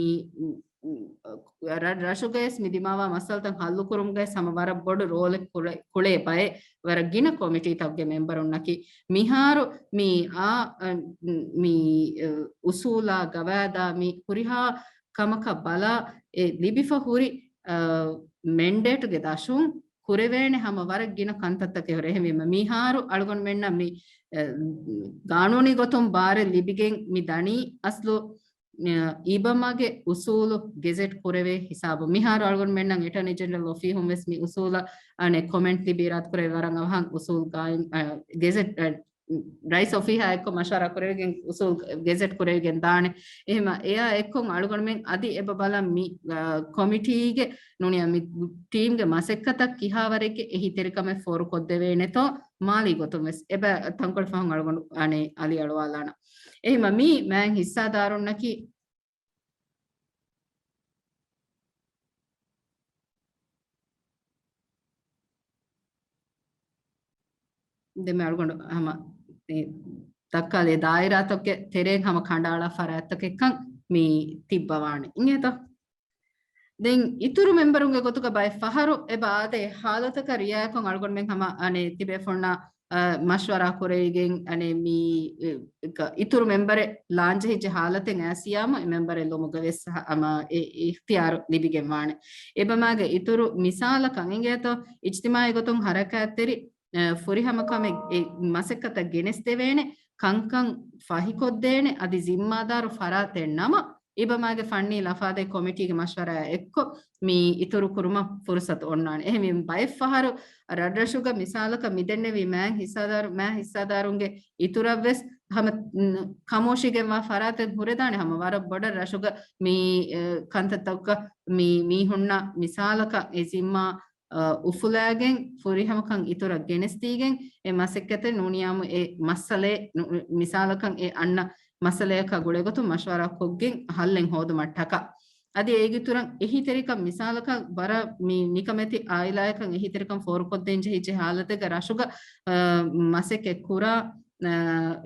ރަށް-، ރަށުގައިސް މި ދިމާވާ މައްސަލަތައް ހައްލުކުރުމުގައި ހަމަ ވަރަށް ބޮޑު ރޯލެއް ކުޅެ-، ކުޅޭ ބައެއް ވަރަށް ގިނަ ކޮމިޓީތަކުގެ މެމްބަރުންނަކީ. މިހާރު މި އާ، މި، އަ، އުސޫލާ ގަވާއިދާ މި ހުރިހާ ކަމަކަށް ބަލާ، އެ ލިބިފަ ހުރި، އަ، މެންޑޭޓުގެ ދަށުން ކުރެވޭނެ ހަމަ ވަރަށް ގިނަ ކަންތައްތަކެއް ހުރޭ. އެހެންވީމަ، މިހާރު އަޅުގަނޑުމެންނަށް މި، އަ، ގާނޫނީ ގޮތުން ބާރެއް ލިބިގެން މި ދަނީ އަސްލު، އަ، އިބަމާގެ އުސޫލު ގެޒެޓް ކުރެވޭ ހިސާބު. މިހާރު އަޅުގަނޑުމެންނަށް އެޓަރނީ ޖެނެރަލް އޮފީހުން ވެސް މި އުސޫލަށް އަނެއް ކޮމެންޓް ލިބި އިރާދަކުރެވި ވަރަށް އަވަހަށް އުސޫލް ގާއިމް، އަ، ގެޒެޓް، އަ، ރައީސް އޮފީހާ އެއްކޮށް މަޝްވަރާ ކުރެވިގެން އުސޫލް ގެޒެޓް ކުރެވިގެން ދާނެ. އެހެމަ އެއާ އެއްކޮށް އަޅުގަނޑުމެން އަދި އެބަ ބަލަން މި، އާ، ކޮމިޓީގެ ނޫނިއްޔާ މި ޓީމްގެ މަސައްކަތަށް ކިހާވަރެއްގެ އެހީތެރިކަމެއް ފޯރުކޮށްދެވޭނެތޯ މާލީ ގޮތުން ވެސް. އެބަ ތަންކޮޅެއް ފަހުން އަޅުގަނޑު އަނެއް އަލި އަޅުވާލާނަން. އެހެމަ މި މާތް ހިއްސާދާރުންނަކީ ދެން މި އަޅުގަނޑު ހަމަ މި ދައްކާލި ދާއިރާތަކުގެ ތެރެއިން ހަމަ ކަނޑައަޅާ ފަރާތްތަކެއްކަން މި ތިއްބަވާނެ. އިނގޭތޯ؟ ދެން އިތުރު މެމްބަރުންގެ ގޮތުގަ ބައެއް ފަހަރު އެބަ އާދޭ ހާލަތަކަށް ރިއާޔަތްކޮށް އަޅުގަނޑުމެން ހަމަ އަނެއް ތިބޭފުޅުންނާ އަ، މަޝްވަރާ ކުރެވިގެން، އަނެއް މި، އެ، އިތުރު މެމްބަރެއް ލާންޖެހިއްޖެ ހާލަތެއް އައިސްޔާމު އެ މެމްބަރެއް ލުމުގަ ވެސް ހަ-، ހަމަ އެ އިޚްތިޔާރު ލިބިގެން ވާނެ. އެބަމާގެ އިތުރު މިސާލަކަށް އިނގޭތޯ، އިޖްތިމާޢީ ގޮތުން ހަރަކާތްތެރި، އެ، ފުރިހަމަ ކަމެއް އެ މަސައްކަތަށް ގެނެސްދެވޭނެ، ކަންކަން ފަހިކޮށްދޭނެ، އަދި ޒިންމާދާރު ފަރާތެއް ނަމަ، އިބަމާގެ ފަންނީ ލަފާދޭ ކޮމިޓީގެ މަޝްވަރާއާ އެއްކޮށް، މި އިތުރު ކުރުމަށް ފުރުސަތު އޮންނާނެ. އެހެންވީމަ ބައެއް ފަހަރު ރަށްރަށުގަ މިސާލަކަށް މިދެންނެވި މާތް ހިއްސާދާރު-، މާތް ހިއްސާދާރުންގެ އިތުރަށްވެސް ހަމަ، ން-، ކަމޯށީގެންވާ ފަރާތެއް ހުރެދާނެ. ހަމަ ވަރަށް ބޮޑަށް ރަށުގަ މި، އެ، ކަންތައްތަކުގަ މި މީހުންނަށް މިސާލަކަށް އެ ޒިންމާ، އަ، އުފުލާގެން ފުރިހަމަކަން އިތުރަށް ގެނެސްދީގެން އެ މަސައްކަތެއް ނޫނިއްޔާމު އެ މައްސަލައެއް ނު-، މިސާލަކަށް އެ އަންނަ މައްސަލަޔަކާ ގުޅޭގޮތުން މަޝްވަރާ ކޮށްގެން ހައްލެއް ހޯދުމަށް ޓަކާ. އަދި އޭގެ އިތުރަށް އެހީތެރިކަން މިސާލަކަށް ވަރަށް މި ނިކަމެތި އާއިލާޔަކަށް އެހީތެރިކަން ފޯރުކޮށްދޭން ޖެހިއްޖެ ހާލަތެއްގަ ރަށުގަ، އަ، މަސައްކަތް ކުރާ، އަ،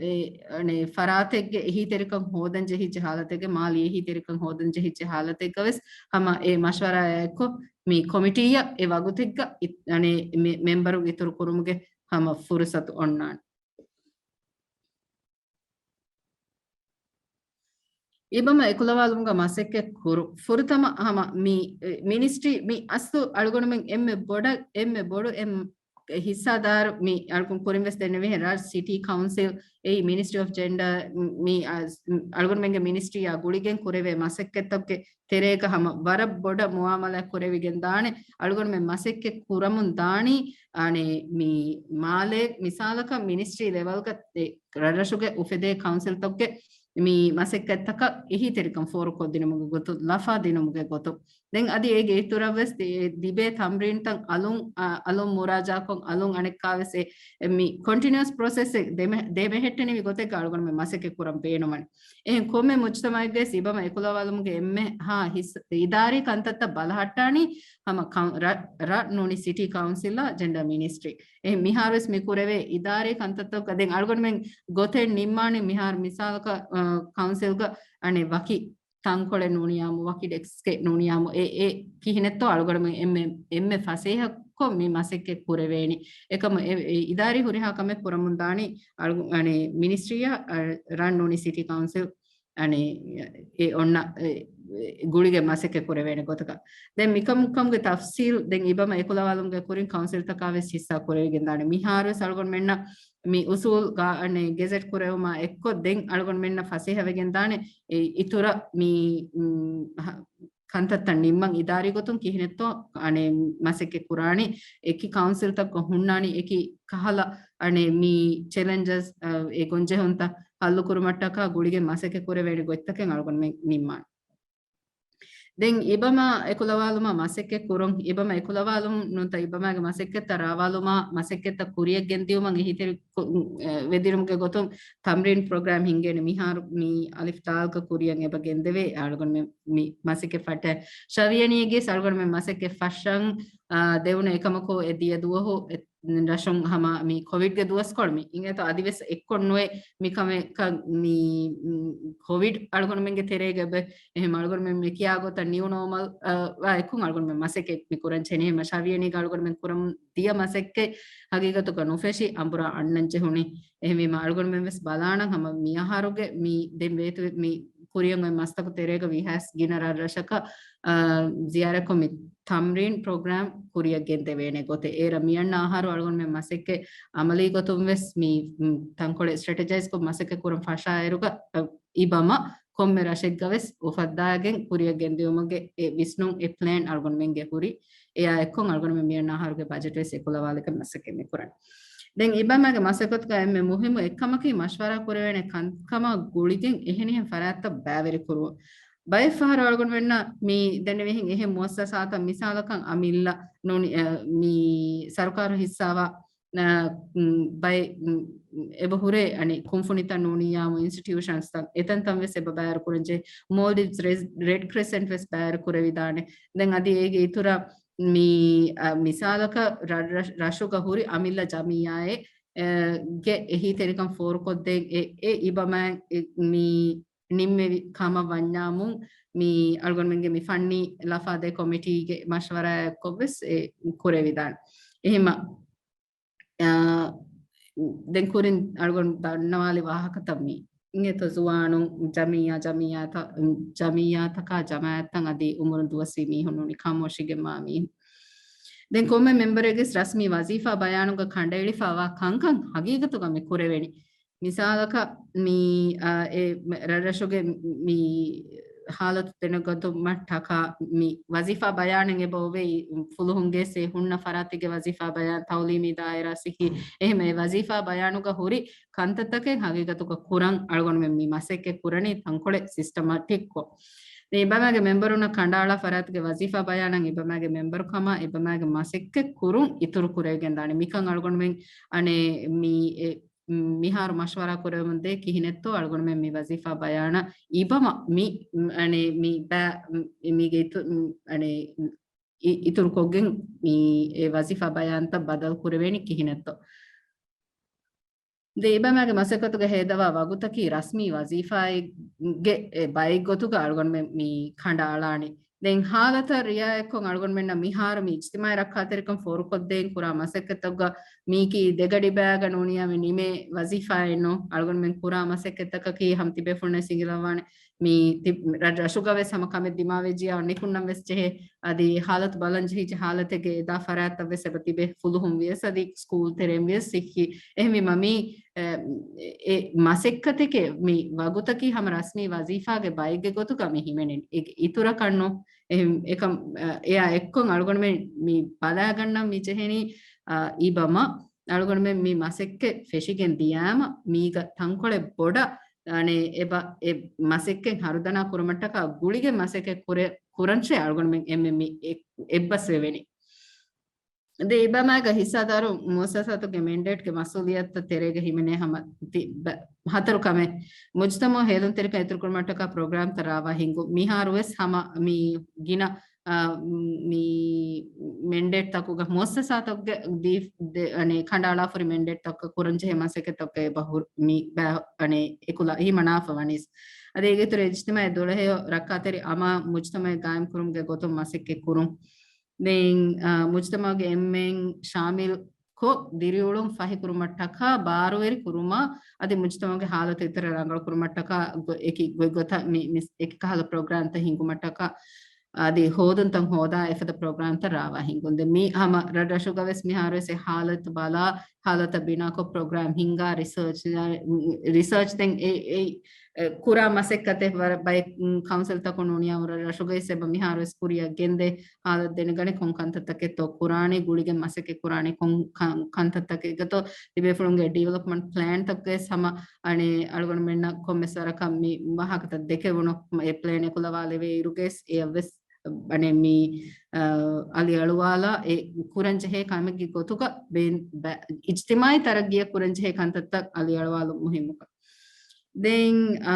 އެ، އަނެއް ފަރާތެއްގެ އެހީތެރިކަން ހޯދަން ޖެހިއްޖެ ހާލަތެއްގެ، މާލީ އެހީތެރިކަން ހޯދަން ޖެހިއްޖެ ހާލަތެއްގަ ވެސް ހަމަ އެ މަޝްވަރާއާ އެއްކޮށް މި ކޮމިޓީއަށް އެ ވަގުތެއްގަ އި-، އަނެއް މެ-، މެމްބަރުން އިތުރު ކުރުމުގެ ހަމަ ފުރުސަތު އޮންނާނެ. އިބަމަ އެކުލަވާލުމުގަ މަސައްކަތް ކުރު. ފުރަތަމަ ހަމަ މި، އެ، މިނިސްޓްރީ މި އަސްލު އަޅުގަނޑުމެން އެންމެ ބޮޑަށް، އެންމެ ބޮޑު އެ ހިއްސާދާރު މި އަޅުގަނޑު ކުރިން ވެސް ދެންނެވިހެން ރާއްޖެ ސިޓީ ކައުންސިލް އެއީ މިނިސްޓްރީ އޮފް ޖެންޑާ މި އަޅުގަނޑުމެންގެ މިނިސްޓްރީއާ ގުޅިގެން ކުރެވޭ މަސައްކަތްތަކުގެ ތެރޭގަ ހަމަ ވަރަށް ބޮޑަށް މުއާމަލާ ކުރެވިގެން ދާނެ. އަޅުގަނޑުމެން މަސައްކަތް ކުރަމުން ދާނީ އަނެ މި މާލޭ މިސާލަކަށް މިނިސްޓްރީ ލެވަލްގަ ރަށްރަށުގެ އުފެދޭ ކައުންސިލްތަކުގެ މި މަސައްކަތްތަކަށް އެހީތެރިކަން ފޯރުކޮށްދިނުމުގެ ގޮތުން، ލަފާ ދިނުމުގެ ގޮތުން. ދެން އަދި އޭގެ އިތުރަށްވެސް ތި-، ތިބޭ ތަމްރީންތައް އަލުން، އަ، އަލުން މުރާޖާކޮށް އަލުން އަނެއްކާވެސް އެ، މި ކޮންޓިނިއުސް ޕްރޮސެސް ދެމެ-، ދެމެހެއްޓެނިވި ގޮތެއްގަ އަޅުގަނޑުމެން މަސައްކަތް ކުރަން ބޭނުމަން. އެހެން ކޮންމެ މުޖްތަމައެއްގެ ވެސް އިބަމަ އެކުލަވާލުމުގެ އެންމެހާ ހިސް އިދާރީ ކަންތައްތައް ބަލަހައްޓާނީ ހަމަ ކައު-، ރަށް، ރަށް ނޫނީ ސިޓީ ކައުންސިލްއާ ޖެންޑާ މިނިސްޓްރީ. އެހެން މިހާރުވެސް މި ކުރެވޭ އިދާރީ ކަންތައްތައް ދެން އަޅުގަނޑުމެން ގޮތެއް ނިންމާނެ މިހާރު މިސާލަކަށް، އަ، ކައުންސިލްގަ އަނެއް ވަކި ތަންކޮޅެއް ނޫނިއްޔާމު، ވަކި ޑެސްކެއް ނޫނިއްޔާމު، އެ، އެ ކިހިނެއްތޯ އަޅުގަނޑުމެން އެންމެ، އެންމެ ފަސޭހަކޮށް މި މަސައްކަތް ކުރެވޭނީ. އެކަމު އެ، އެ އިދާރީ ހުރިހާ ކަމެއް ކުރަމުން ދާނީ އަޅު-، އަނެ މިނިސްޓްރީއާ، އަ، ރަށް ނޫނީ ސިޓީ ކައުންސިލް އަނެ އެ އޮންނަ، އެ، ގުޅިގެން މަސައްކަތް ކުރެވޭނެ ގޮތަކަށް. ދެން މިކަމު ކަމުގެ ތަފްސީލް ދެން އިބަމަ އެކުލަވާލުމުގެ ކުރިން ކައުންސިލްތަކާ ވެސް ހިއްސާ ކުރެވިގެން ދާނެ. މިހާރުވެސް އަޅުގަނޑުމެންނަށް މި އުސޫލް ގާ-، އަނެ ގެޒެޓް ކުރެވުމާ އެއްކޮށް ދެން އަޅުގަނޑުމެންނަށް ފަސޭހަވެގެން ދާނެ އެ އިތުރަށް މި، މް، ހަ-، ކަންތައްތައް ނިންމަން އިދާރީ ގޮތުން ކިހިނެއްތޯ އަނެ މަސައްކަތް ކުރާނީ، އެކި ކައުންސިލްތަކުގަ ހުންނާނީ އެކި ކަހަލަ އަނެ މި ޗެލެންޖަސް، އަ، އެ ގޮންޖެހުންތައް ހައްލުކުރުމަށްޓަކާ ގުޅިގެން މަސައްކަތް ކުރެވޭނެ ގޮތްތަކެއް އަޅުގަނޑުމެން ނިންމާނެ. ދެން އިބަމާ އެކުލަވާލުމާ މަސައްކަތް ކުރުން، އިބަމާ އެކުލަވާލުމުން ނޫންތަ އިބަމާގެ މަސައްކަތްތައް ރާވާލުމާ މަސައްކަތްތައް ކުރިއަށް ގެންދިއުމަށް އެހީތެރި ކު-، އެ، ވެދިރުމުގެ ގޮތުން ތަމްރީން ޕްރޮގްރާމް ހިންގޭނެ. މިހާރު މި އަލިފް ތާލުކަ ކުރިއަށް އެބަ ގެންދެވޭ. އަޅުގަނޑުމެން މި މަސައްކަތް ފައްޓަ ޝަވިޔަނީގެ އަޅުގަނޑުމެން މަސައްކަތް ފަށަން، އާ، ދެވުނު އެކަމަކު އެ ދިޔަ ދުވަހު އެ ރަށުން ހަމަ މި ކޮވިޑްގެ ދުވަސްކޮޅު މި އިނގޭތޯ އަދިވެސް އެއްކޮށް ނުވޭ މިކަމެއް ކަ-، މި، މް، ކޮވިޑް އަޅުގަނޑުމެންގެ ތެރޭގަ އެބަ އެހެން އަޅުގަނޑުމެން މި ކިޔާ ގޮތަށް ނިއު ނޯމަލް، އާ، އެކުން އަޅުގަނޑުމެން މަސައްކަތް މި ކުރަން ޗެނިހެމަ ޝަވިޔަނީގަ އަޅުގަނޑުމެން ކުރަމުން ދިޔަ މަސައްކަތް ހަގީގަތުގަ ނުފެށި އަނބުރާ އަންނަން ޖެހުނީ. އެހެންވީމަ އަޅުގަނޑުމެން ވެސް ބަލާނަން ހަމަ މިއަހަރުގެ މި ދެން ވޭތު މި ކުރިއަށް އޮތް މަސްތަކު ތެރޭގަ ވީހާވެސް ގިނަ ރަށްރަށަކަށް، އާ، ޒިޔާރަތްކޮށް މި ތަމްރީން ޕްރޮގްރާމް ކުރިއަށް ގެންދެވޭނެ ގޮތެއް. އޭރަށް މިއަންނަ އަހަރު އަޅުގަނޑުމެން މަސައްކަތް އަމަލީ ގޮތުން ވެސް މި، މް، ތަންކޮޅެއް ސްޓްރެޓަޖައިޒްކޮށް މަސައްކަތް ކުރަން ފަށާއިރުގަ، އަ، އިބަމަ ކޮންމެ ރަށެއްގަ ވެސް އުފައްދާގެން ކުރިއަށް ގެންދިއުމުގެ އެ ވިސްނުން އެ ޕްލޭން އަޅުގަނޑުމެންގެ ހުރި. އެއާ އެއްކޮށް އަޅުގަނޑުމެން މިއަންނަ އަހަރުގެ ބަޖެޓް ވެސް އެކުލަވާލިކަން މަސައްކަތް މި ކުރަން. ދެން އިބަމާގެ މަސައްކަތުގަ އެންމެ މުހިއްމު އެއްކަމަކީ މަޝްވަރާ ކުރެވޭނެ ކަންކަމާ ގުޅިގެން އެހެނިހެން ފަރާތްތައް ބައިވެރި ކުރުވުން. ބައެއް ފަހަރު އަޅުގަނޑުމެންނަށް މި ދެންނެވިހެން އެހެން މުއައްސަސާތައް މިސާލަކަށް އަމިއްލަ ނޫނީ، އެ، މި ސަރުކާރު ހިއްސާވާ، އަ، މް، ބައެއް، މް، އެބަ ހުރޭ އަނެއް ކުންފުނިތައް ނޫނިއްޔާމު އިންސްޓިޓިއުޝަންސްތައް އެތަންތަން ވެސް އެބަ ބައިވެރި ކުރަންޖެހޭ. މޯލްޑިވްސް ރެޑް، ރެޑް ކްރެސެންޓް ވެސް ބައިވެރި ކުރެވިދާނެ. ދެން އަދި އޭގެ އިތުރަށް މި، އަ، މިސާލަކަށް ރަށް، ރަށް، ރަށުގަ ހުރި އަމިއްލަ ޖަމިއްޔާއެއް، އެ، ގެ އެހީތެރިކަން ފޯރުކޮށްދޭން އެ، އެ އިބަމާ އެ، މި ނިންމެވި ކަމަށް ވަންޏާމުން މި އަޅުގަނޑުމެންގެ މި ފަންނީ ލަފާދޭ ކޮމިޓީގެ މަޝްވަރާއެއްކޮށްވެސް އެ ކުރެވިދާނެ. އެހެންމަ، އާ، ދެން ކުރިން އަޅުގަނޑު ދަންނަވާލި ވާހަކަތައް މި އިނގޭތޯ ޒުވާނުން ޖަމިއްޔާ، ޖަމިއްޔާތައް، ޖަމިއްޔާތަކާ ޖަމާއަތްތައް އަދި އުމުރުން ދުވަސްވީ މީހުން ނޫނީ ކަމު އޮށިގެންވާ މީހުން. ދެން ކޮންމެ މެމްބަރެއްގެ ރަސްމީ ވަޒީފާ ބަޔާނުގަ ކަނޑައެޅިފައިވާ ކަންކަން ހަގީގަތުގަ މި ކުރެވެނީ. މިސާލަކަށް މި، އާ، އެ މެ-، ރަށްރަށުގެ މި ހާލަތު ދެނެގަތުމަށްޓަކާ މި ވަޒީފާ ބަޔާނެއް އެބަ އޮވޭ، ފުލުހުންގެ ސޭ ހުންނަ ފަރާތެއްގެ ވަޒީފާ ބަޔާން، ތައުލީމީ ދާއިރާ ސިއްހީ، އެހެން އެ ވަޒީފާ ބަޔާނުގަ ހުރި ކަންތައްތަކެއް ހަގީގަތުގަ ކުރަން އަޅުގަނޑުމެން މި މަސައްކަތް ކުރަނީ ތަންކޮޅެއް ސިސްޓަމެޓިކްކޮށް. ދެން އިބަމާގެ މެމްބަރުންނަށް ކަނޑައަޅާ ފަރާތުގެ ވަޒީފާ ބަޔާނަށް އިބަމާގެ މެމްބަރު ކަމާ އިބަމާގެ މަސައްކަތް ކުރުން އިތުރު ކުރެވިގެން ދާނެ. މިކަން އަޅުގަނޑުމެން އަނެއް މި އެ މިހާރު މަޝްވަރާ ކުރެވެމުންދޭ ކިހިނެއްތޯ އަޅުގަނޑުމެން މި ވަޒީފާ ބަޔާނަށް އިބަމަ މި، އަނެއް މި ބަ-، މިގެ އިތު-، އަނެއް އި-، އިތުރުކޮށްގެން މި އެ ވަޒީފާ ބަޔާންތައް ބަދަލު ކުރެވޭނީ ކިހިނެއްތޯ. ދެ އިބަމާގެ މަސައްކަތުގަ ހޭދަވާ ވަގުތަކީ ރަސްމީ ވަޒީފާއެއްގެ އެ ބައެއްގޮތުގަ އަޅުގަނޑުމެން މި ކަނޑައަޅާނީ. ދެން ހާލަތަށް ރިއާޔަތްކޮށް އަޅުގަނޑުމެންނަށް މިހާރު މި އިޖްތިމާޢީ ރައްކާތެރިކަން ފޯރުކޮށްދޭން ކުރާ މަސައްކަތްތަކުގަ މީކީ ދެގަޑި ބައިގަ ނޫނިއްޔާމެ ނިމޭ ވަޒީފާއެއްނު. އަޅުގަނޑުމެން ކުރާ މަސައްކަތްތަކަކީ ހަމަ ތިބޭފުޅުންނަށް ސިނގިލައްވާނެ މި ތި-، ރަށް ރަށުގަ ވެސް ހަމަ ކަމެއް ދިމާވެއްޖިޔާ ނިކުންނަން ވެސް ޖެހޭ. އަދި ހާލަތު ބަލަން ޖެހިއްޖެ ހާލަތެއްގެ އެދާ ފަރާތްތައް ވެސް އެބަ ތިބޭ ފުލުހުން ވިޔަސް އަދި ސްކޫލް ތެރެއިން ވިޔަސް ސިއްހީ. އެހެންވީމަ މި، އެ، އެ މަސައްކަތެކޭ މި ވަގުތަކީ ހަމަ ރަސްމީ ވަޒީފާގެ ބައެއްގެ ގޮތުގަ މި ހިމެނެން. އެ އިތުރަކަށް ނޫން. އެހެން އެކަމް، އެ، އެއާ އެއްކޮށް އަޅުގަނޑުމެން މި ބަލާގަންނަން މި ޖެހެނީ، އ، އިބަމަ އަޅުގަނޑުމެން މި މަސައްކަތް ފެށިގެން ދިޔާމަ މީގަ ތަންކޮޅެއް ބޮޑަށް އަނެއް އެބަ އެ މަސައްކަތް ހަރުދަނާ ކުރުމަށްޓަކާ ގުޅިގެން މަސައްކަތް ކުރެ-، ކުރަންށޭ އަޅުގަނޑުމެން އެންމެ މި އެ-، އެއްބަސްވެވެނީ. ދެ އެބަމާގަ ހިއްސާދާރު މުއައްސަސާތުގެ މެންޑޭޓްގެ މަސްއޫލިއްޔަތުތައް ތެރޭގަ ހިމެނޭ ހަމަ ތި-، ބަ-، ހަތަރު ކަމެއް. މުޖުތަމައު ހޭލުންތެރިކަން އިތުރުކުރުމަށްޓަކާ ޕްރޮގްރާމްތައް ރާވާ ހިންގުން. މިހާރު ވެސް ހަމަ މި ގިނަ، އާ، މި މެންޑޭޓްތަކުގަ މުއައްސަސާތަކުގެ ދީ-، ދެ-، އަނެ، ކަނޑައަޅާފުރި މެންޑޭޓްތަކަށް ކުރަންޖެހޭ މަސައްކަތްތަކުގައި ބަހު-، މި ބަ-، އަނެ، އެކުލަ ހިމަނާފަ ވަނީސް. އަދި އޭގެ އިތުރު އިޖްތިމާޢީ ދުޅަހެޔޮ ރައްކާތެރި އަމާ މުޖުތަމައެއް ގާއިމް ކުރުމުގެ ގޮތުން މަސައްކަތް ކުރުން. ދެން، އާ، މުޖުތަމައުގެ އެންމެން ޝާމިލް ކޮށް، ދިރިއުޅުން ފަހިކުރުމަށްޓަކާ، ބާރުވެރި ކުރުމަށް، އަދި މުޖުތަމައުގެ ހާލަތު އިތުރަށް ރަނގަޅު ކުރުމަށްޓަކާ، ގޮ-، އެކި ގޮތްގޮތަށް މި، މި އެކި ކަހަލަ ޕްރޮގްރާމްތައް ހިންގުމަށްޓަކާ، އަދި ހޯދުންތައް ހޯދާ އެފަދަ ޕްރޮގްރާމްތައް ރާވާ ހިންގުން. ދެން މި ހަމަ ރަށް ރަށުގަ ވެސް މިހާރު ވެސް އެ ހާލަތު ބަލާ، ހާލަތަށް ބިނާކޮށް ޕްރޮގްރާމް ހިންގާ، ރިސާޗް، ރިސާޗް ދެން އެ، އެ، އެ، ކުރާ މަސައްކަތެއް ވަރަށް ބައެއް، އުން، ކައުންސިލްތަކުން ނޫނިއްޔާމު ރަށް ރަށުގައި ސެބަ މިހާރު ވެސް ކުރިއަށް ގެންދޭ. ހާލަތު ދެނެގަނެ ކޮން ކަންތައްތަކެއްތޯ ކުރާނީ، ގުޅިގެން މަސައްކަތް ކުރާނީ ކޮން ކަން-، ކަންތައްތަކެއްގަތޯ ތިބޭފުޅުންގެ ޑިވެލޮޕްމަންޓް ޕްލޭންތަކުގެ ހަމަ އަނެއް އަޅުގަނޑުމެންނަށް ކޮންމެސް ވަރަކަށް މި ވާހަކަތައް ދެކެވުނު އެ ޕްލޭން އެކުލަވާލެވޭ އިރުގެސް އެއަށްވެސް އަނެއް މި، އަ، އަލިއަޅުވާލާ އެ ކުރަންޖެހޭ ކަމެއްގެ ގޮތުގަ ބޭން-، ބަ-، އިޖްތިމާޢީ ތަރައްގީއަށް ކުރަންޖެހޭ ކަންތައްތައް އަލިއަޅުވާލުން މުހިއްމުކަން. ދެން، އާ،